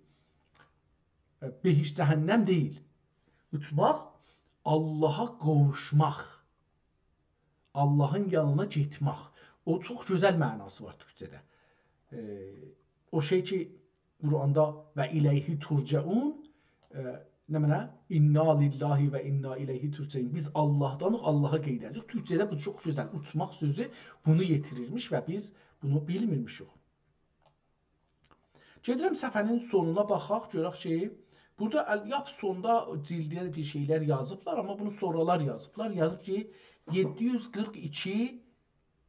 ائ، بهشت، جهنم دئییل. اوچماق، آللاها قوووشماق. آللاهین یانینا گئتمک. او چوخ گؤزل معناسی وار تورکجه‌ده. ائ، او شئی کی، قرآندا «و الیه ترجعون»، ائ، نمنه؟ «انا لله و انا الیه ترجعون». بیز آللاهدانیق، آللاها قئییده‌جه‌ییک. تورکجه‌ده بو چوخ گؤزل، اوچماق سؤزو بونو یئتیریرمیش و بیز بونو بیلمیرمیشیک. گئدیرم صفحه‌نین سونونا باخاق، گؤرک کی، بورادا ال-، لاپ سوندا جیلدده بیر شئیلر یازیبلار، آمما بونو سونرالار یازیبلار. یازیب کی، یئددی یوز قیرخ ایکی،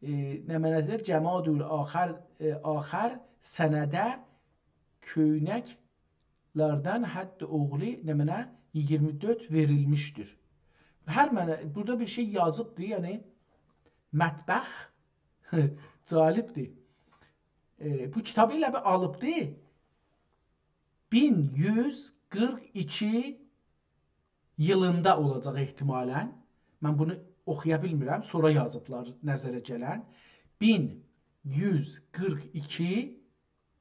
ائ، نمنه‌دیر؟ جمادی آخر، ائ، آخر سنه‌ده کؤینکلردن حد اوغلو، نمنه، ایگیرمی دؤرد وئریلمیشدیر. هر منه، بورادا بیر شئی یازیبدیر، یعنی مطبخ، جالبدیر. ائ، بو کیتابی ائله بیر آلیبدی. مین یوز قیرخ ایکی ییلیندا اولاجاق احتمالاً. من بونو اوخویا بیلمیرم، سونرا یازیبلار نظره گلن. مین یوز قیرخ ایکی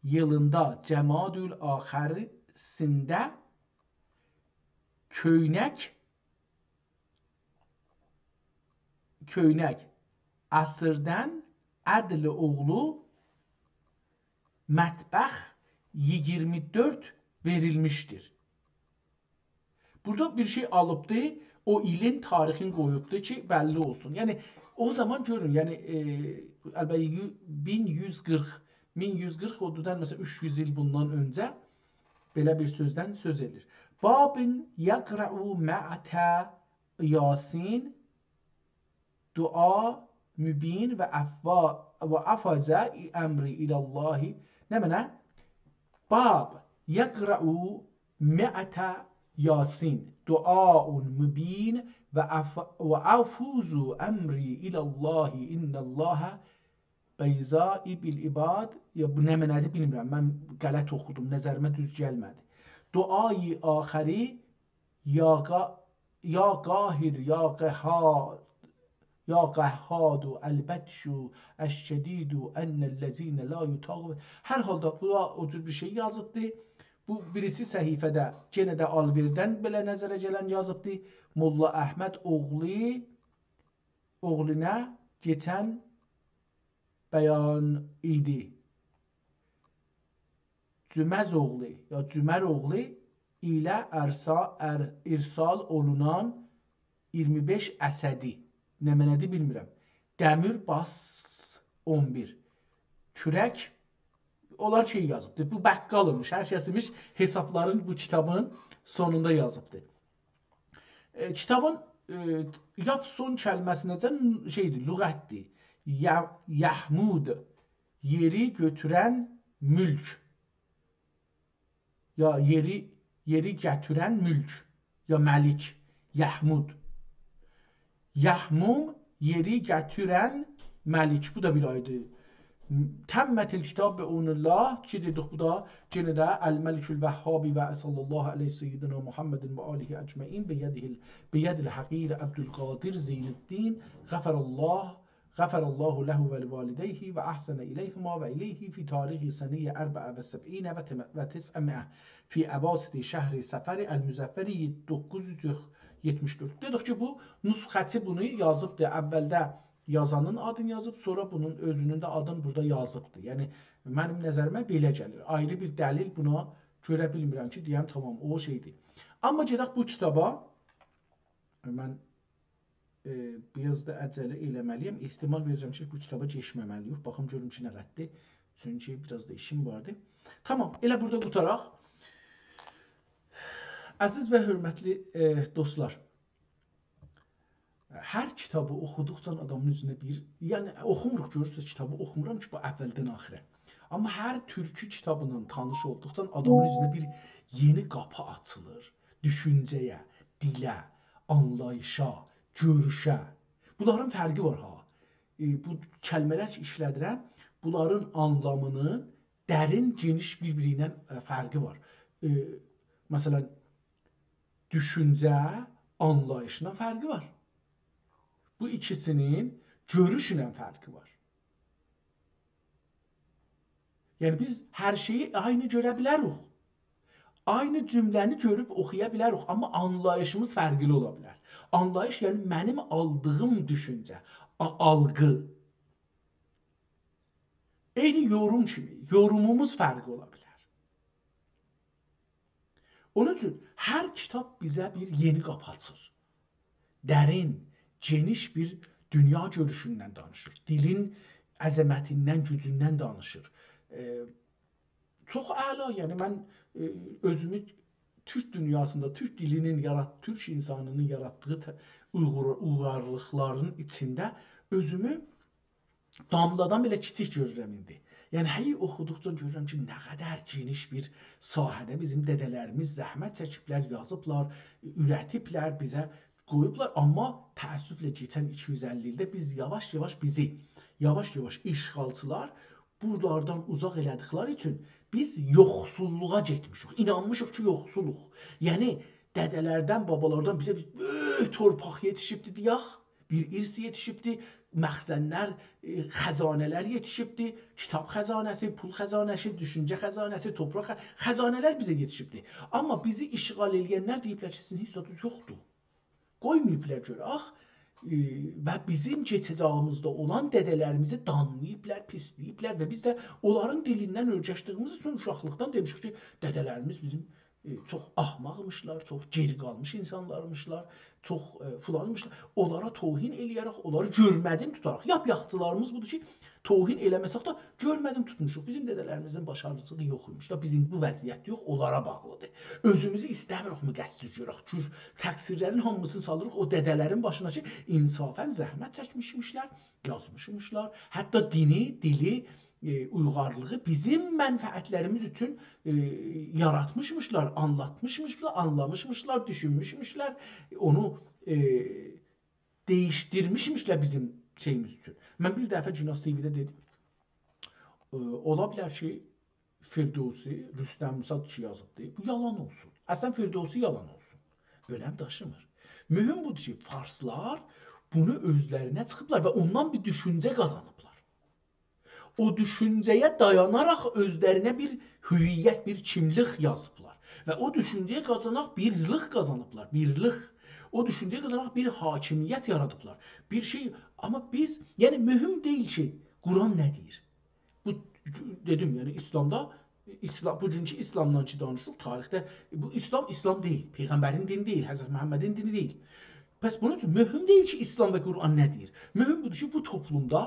ییلیندا جمادی آخرسینده کؤینک، کؤینک، عصردن عدل اوغلو مطبخ ایگیرمی دؤرد وئریلمیشدیر. بورادا بیر شئی آلیبدی، او ایلین تاریخینی قویوبدو کی، بللی اولسون. یعنی، او زامان گؤرون، یعنی، ائ، البته، یو-، مین یوز قیرخ، مین یوز قیرخ، او دودن، مثلا، اوچ یوز ایل بوندان اؤنجه بئله بیر سؤزدن سؤز ائدیر. باب یقرأ مائة یاسین، دعا مبین و افوا-، و افوض امری الی الله. نمنه؟ باب یقرأ مائة یاسین، دعا مبین و اف-، و افوض امری الی الله، ان الله بصیر بالعباد. یا، بو نمنه‌دیر، بیلمیرم. من غلط اوخودوم، نظریمه دوز گلمه‌دی. دعای آخری، یا قا-، یا قاهر، یا قهار، یا قهار، البطش الشدید، ان الذین لا یطاقون. هر حالدا، بو دا او جور بیر شئی یازیبدی. بو بیریسی صفحه‌ده، یئنه ده آلوئردن بئله نظره گلن یازیبدی. ملا احمد اوغلو، اوغلونا کئچن بیان ایدی. جمز اوغلو، یا جمر اوغلو ایله ارسا-، ار-، ارسال اولونان ایگیرمی بئش اسدی. نمنه‌دیر، بیلمیرم. دمیر باس اون بیر. کورک، اونلار شئی یازیبدی. بو بقال ایمیش، هر کس ایمیش، حسابلارین بو کیتابین سونوندا یازیبدی. ائ، کیتابین، ائ، لاپ سون کلمه‌سینه‌جن شئیدیر، لغتدیر. ی-، یهمود، یئری گؤتورن مولک. یا یئری، یئری گتیرن مولک. یا ملیک. یهمود. یهموم، یئری گتیرن ملیک. بو دا بیر آیدی. تمت الکتاب بعون الله، کی دئدیک، بو دا یئنه ده الملک الوهاب و صلی الله علی سیدنا محمد و آله اجمعین، بیده ال-، بید الحقیر عبدالقادر زین الدین، غفر الله، غفر الله له و لوالدیه و احسن الیهما و الیه فی تاریخ سنه اربع و سبعین و تم-، و تسعمائة فی اواسط شهر صفر المظفر دوققوز یوز یئتمیش دؤرد. دئدیک کی، بو نسخه‌چی بونو یازیبدی. اولده یازانین آدینی یازیب، سونرا بونون اؤزونون ده آدینی بورادا یازیبدی. یعنی، منیم نظریمه بئله گلیر. آیری بیر دلیل بونا گؤره بیلمیرم کی، دئیم، تامام، او شئیدیر. آمما گئدک بو کیتابا. من، ائ، بیر آز دا عجله ائله‌مه‌لی‌یم. احتمال وئریرم کی، بو کیتابا کئچمه‌مه‌لی‌ییک. باخیم گؤروم کی، نه قدردیر. چونکی بیر آز دا ایشیم واردی. تامام، ائله بورادا قوتاراق. عزیز و حؤرمتلی، ائ، دوستلار، هر کیتابی اوخودوقجا آدامین اوزونه بیر، یعنی اوخوموروق، گؤرورسونوز، کیتابی اوخومورام کی، بو اولدن آخیره. آمما هر تورکو کیتابینان تانیش اولدوقجا آدامین اوزونه بیر یئنی قاپی آچیلیر. دوشونجه‌یه، دیله، آنلاییشا، گؤروشه. بونلارین فرقی وار ها. ائ، بو کلمه‌لر کی ایشله‌دیرم، بونلارین آنلامینین درین، گئنیش بیر-بیری ایله، ائ، فرقی وار. ائ، مثلا، دوشونجه آنلاییشلا فرقی وار. بو ایکیسینین گؤروشونن فرقی وار. یعنی بیز هر شئیی عینی گؤره بیلریک. عینی جمله‌نی گؤروب اوخویا بیلریک، آمما آنلاییشیمیز فرقلی اولا بیلر. آنلاییش، یعنی منیم آلدیغیم دوشونجه، آ-، آلقی. عینی یوروم کیمی، یوروموموز فرقلی اولا بیلر. اونون اوچون هر کیتاب بیزه بیر یئنی قاپی آچیر. درین، گئنیش بیر دونیا گؤروشوندن دانیشیر. دیلین عظمتیندن، گوجوندن دانیشیر. ائ، چوخ اعلا، یعنی من، ائ، اؤزومو تورک دونیاسیندا، تورک دیلینین یارات-، تورک اینسانینین یاراتدیغی ته-، اویغور-، اویغارلیقلارین ایچینده اؤزومو داملادان بئله کیچیک گؤرورم ایندی. یعنی، هئی اوخودوقجا گؤرورم کی، نه قدر گئنیش بیر ساحه‌ده بیزیم دده‌لریمیز زحمت چکیبلر، یازیبلار، اوره‌تیبلر، بیزه قویوبلار. آمما تأسفله کئچن ایکی یوز اللی ایلده بیز یاواش-یاواش بیزی، یاواش-یاواش اشغالچیلار بونلاردان اوزاق ائله‌دیکلری اوچون بیز یوخسوللوغا گئتمیشیک. اینانمیشیق کی، یوخسولوق. یعنی، دده‌لردن، بابالاردان بیزه بیر بؤیوک تورپاق یئتیشیبدی، دئیک. بیر ارث یئتیشیبدی، مخزنلر، ائ، خزانه‌لر یئتیشیبدی، کیتاب خزانه‌سی، پول خزانه‌سی، دوشونجه خزانه‌سی، تورپاق خ-، خزانه‌لر بیزه یئتیشیبدی. آمما بیزی اشغال ائله‌ینلر دئییبلر کی، سیزین هئچ زادینیز یوخدور. قویماییبلار گؤرک، ائ، و بیزیم کئچه‌جاغیمیزده اولان دده‌لریمیزی دانلاییبلار، پیسله‌ییبلر و بیز ده اونلارین دیلیندن اؤرگشدیگیمیز اوچون اوشاقلیقدان دئمیشیک کی، دده‌لریمیز بیزیم ائ، چوخ احمقمیشلار، چوخ گئری قالمیش اینسانلارمیشلار، چوخ، ائ، فلانمیشلار. اونلارا توهین ائله‌یه‌رک، اونلاری گؤرمه‌دین توتاراق. یاپ-یاخچیلاریمیز بودور کی، توهین ائله‌مه‌سک ده گؤرمه‌دین توتموشوق. بیزیم دده‌لریمیزین باشاریجیلیغی یوخ ایمیش دا، بیزیم بو وضعیت یوخ، اونلارا باغلیدیر. اؤزوموزو ایسته‌میریک مقصر گؤرک. کور-، تقصیرلرین هامیسینی سالیریق او دده‌لرین باشینا کی، انصافا زحمت چکمیشمیشلر، یازمیشمیشلار. حتی دینی، دیلی، ائ، اویغارلیغی بیزیم منفعتلریمیز اوچون، ائ، یاراتمیشمیشلار، آنلاتمیشمیشلار، آنلامیشمیشلار، دوشونموشموشلر، اونو، ائ، دییشدیرمیشمیشلر بیزیم شئییمیز اوچون. من بیر دفعه گوناز تی‌وی‌ده دئدیم، ائ، اولا بیلر کی، فردوسی، رستم، مثال کی، یازیبدی. بو یالان اولسون. اصلا، فردوسی یالان اولسون. اؤنم داشیمیر. مهم بودور کی، فارسلار بونو اؤزلرینه چیخیبلار و اوندان بیر دوشونجه قازانیبلار. او دوشونجه‌یه دایاناراق اؤزلرینه بیر هویت، بیر کیملیک یازیبلار. و او دوشونجه‌یه قازاناق بیرلیک قازانیبلار، بیرلیک. او دوشونجه‌یه قازاناق بیر حاکمیت یارادیبلار. بیر شئی، آمما بیز، یعنی مهم دئییل کی، قرآن نه دئییر. بو، دئدیم، یعنی ایسلامدا، ایسلام، بوگونکو ایسلامدان کی دانیشیریق، تاریخده، بو ایسلام، ایسلام دئییل، پیغمبرین دینی دئییل، حضرت محمدین دینی دئییل. پس بونون اوچون مهم دئییل کی، ایسلام و قرآن نه دئییر. مهم بودور کی، بو توپلومدا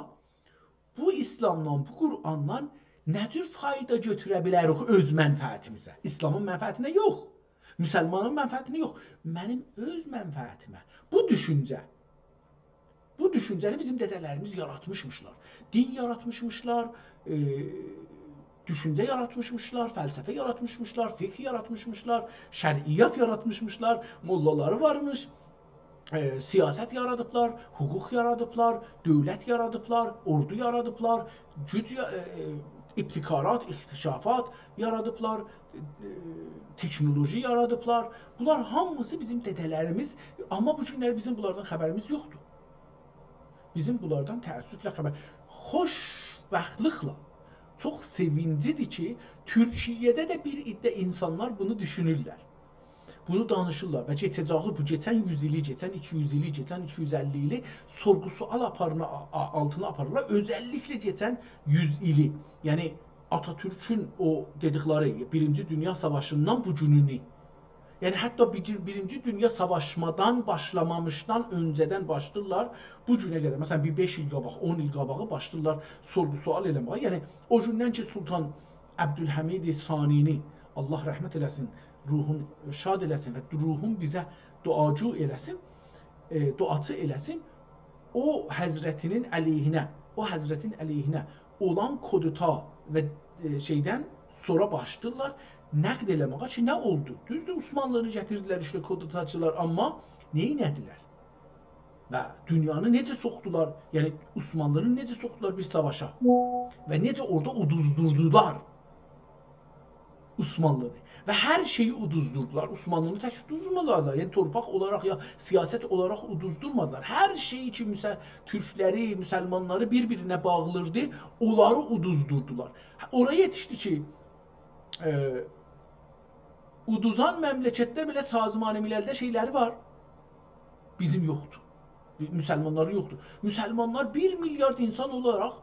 بو ایسلامدان، بو قرآندان نه جور فایدا گؤتوره بیلریک اؤز منفعتیمیزه؟ ایسلامین منفعتینه یوخ. مسلمانین منفعتینه یوخ. منیم اؤز منفعتیمه. بو دوشونجه. بو دوشونجه‌نی بیزیم دده‌لریمیز یاراتمیشمیشلار. دین یاراتمیشمیشلار، ائ، دوشونجه یاراتمیشمیشلار، فلسفه یاراتمیشمیشلار، فقه یاراتمیشمیشلار، شرعیات یاراتمیشمیشلار، موللالاری وارمیش، ائ، سیاست یارادیبلار، حقوق یارادیبلار، دؤولت یارادیبلار، اوردو یارادیبلار، گوج یا-، ائ، ابتکارات، اکتشافات یارادیبلار، ائ، تکنولوژی یارادیبلار. بونلار هامیسی بیزیم دده‌لریمیز، آمما بو گونلری بیزیم بونلاردان خبریمیز یوخدور. بیزیم بونلاردان تأسفله خبر-، خوشبختلیکله، چوخ سئوینجلیدیر کی، تورکیه‌ده ده بیر عده اینسانلار بونو دوشونورلر. بونو دانیشیرلار و کئچه‌جه‌یی، بو کئچن یوز ایلی، کئچن ایکی یوز ایلی، کئچن ایکی یوز اللی ایلی سورغو-سؤال آپارینا-، آ-، آ-، آلتینا آپاریرلار. اؤزللیکله کئچن یوز ایلی، یعنی آتاتورکون او دئدیکلری بیرینجی دونیا ساواشیندان بو گونونو، یعنی حتی بیرین-، بیرینجی دونیا ساواشمادان، باشلامامیشدان اؤنجه‌دن باشلاییرلار بو گونه قدر. مثلا، بیر بئش ایل قاباق، اون ایل قاباغی باشلاییرلار سورغو-سؤال ائله‌مه‌یه. یعنی او گوندن کی، سلطان عبدالحمید ثانی‌نی، الله رحمت ائله‌سین، روحون شاد ائله‌سین و روحون بیزه دعاجو ائله‌سین، ائ، دعاچی ائله‌سین، او حضرتینین علیهینه، او حضرتین علیهینه اولان کودتا و، ائ، شئیدن سونرا باشلاییرلار نقد ائله‌مه‌یه کی، نه اولدو؟ دوزدور، عثمانلینی گتیردیلر ایشته کودتاچیلار، آمما نه ائله‌دیلر؟ و دونیانی نئجه سوخدولار، یعنی عثمانلینی نئجه سوخدولار بیر ساواشا و نئجه اورادا اودوزدوردولار عثمانلینی. و هر شئیی اودوزدوردولار. عثمانلینی تک اودوزمادیلار دا. یعنی تورپاق اولاراق یا سیاست اولاراق اودوزدورمادیلار. هر شئیی کی، مسل-، تورکلری، مسلمانلاری بیر-بیرینه باغلیردی، اونلاری اودوزدوردولار. اورایا یئتیشدی کی، ائ، اودوزان مملکتلر بئله سازمان مللده شئیلری وار. بیزیم یوخدور. مسلمانلاری یوخدور. مسلمانلار بیر میلیارد اینسان اولاراق،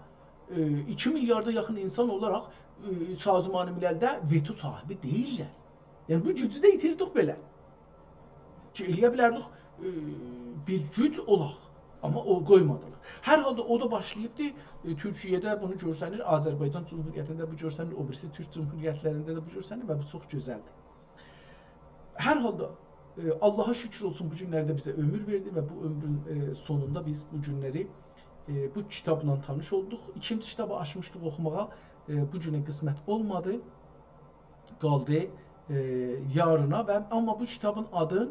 ائ، ایکی میلیاردا یاخین اینسان اولاراق، ائ، سازمان مللده وتو صاحیبی دئییللر. یعنی، بو گوجو ده ایتیردیک بئله. کی، ائلیه بیلردیک، ائ، بیر گوج اولاق. آمما او قویمادیلار. هر حالدا او دا باشلاییبدی. ائ، تورکیه‌ده بونو گؤرسنیر، آذربایجان جمهوریتینده بو گؤرسنیر، او بیریسی تورک جمهوریتلرینده ده بو گؤرسنیر و بو چوخ گؤزلدیر. هر حالدا، ائ، آللاها شوکور اولسون، بو گونلری ده بیزه عؤمور وئردی و بو عؤمرون، ائ، سونوندا بیز بو گونلری، ائ، بو کیتابلا تانیش اولدوق. ایکینجی کیتابی آچمیشدیق اوخوماغا، ائ، بو گونه قسمت اولمادی، قالدی، ائ، یارینا و آمما بو کیتابین آدین،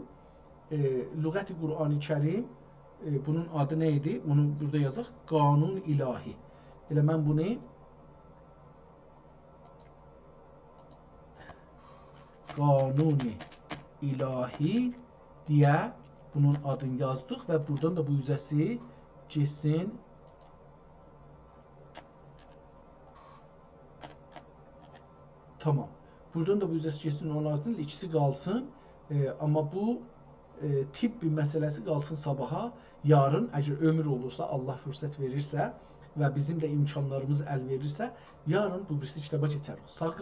ائ، لغت قرآن کریم، ائ، بونون آدی نه ایدی؟ بونو بورادا یازاق، قانون الهی. ائله من بونو قانون الهی دئیه بونون آدینی یازدیق و بورادان دا بو اوزه‌سی گئتسین. تامام. بورادان دا بو اوزه‌سی گئتسین، اونون آلتیندا ایکیسی قالسین. ائ، آمما بو، ائ، طبی مسئله‌سی قالسین صاباحا، یارین، اگر عؤمور اولورسا، آللاه فرصت وئریرسه و بیزیم ده امکانلاریمیز ال وئریرسه، یارین بو بیریسی کیتابا کئچریک. ساغ قالین.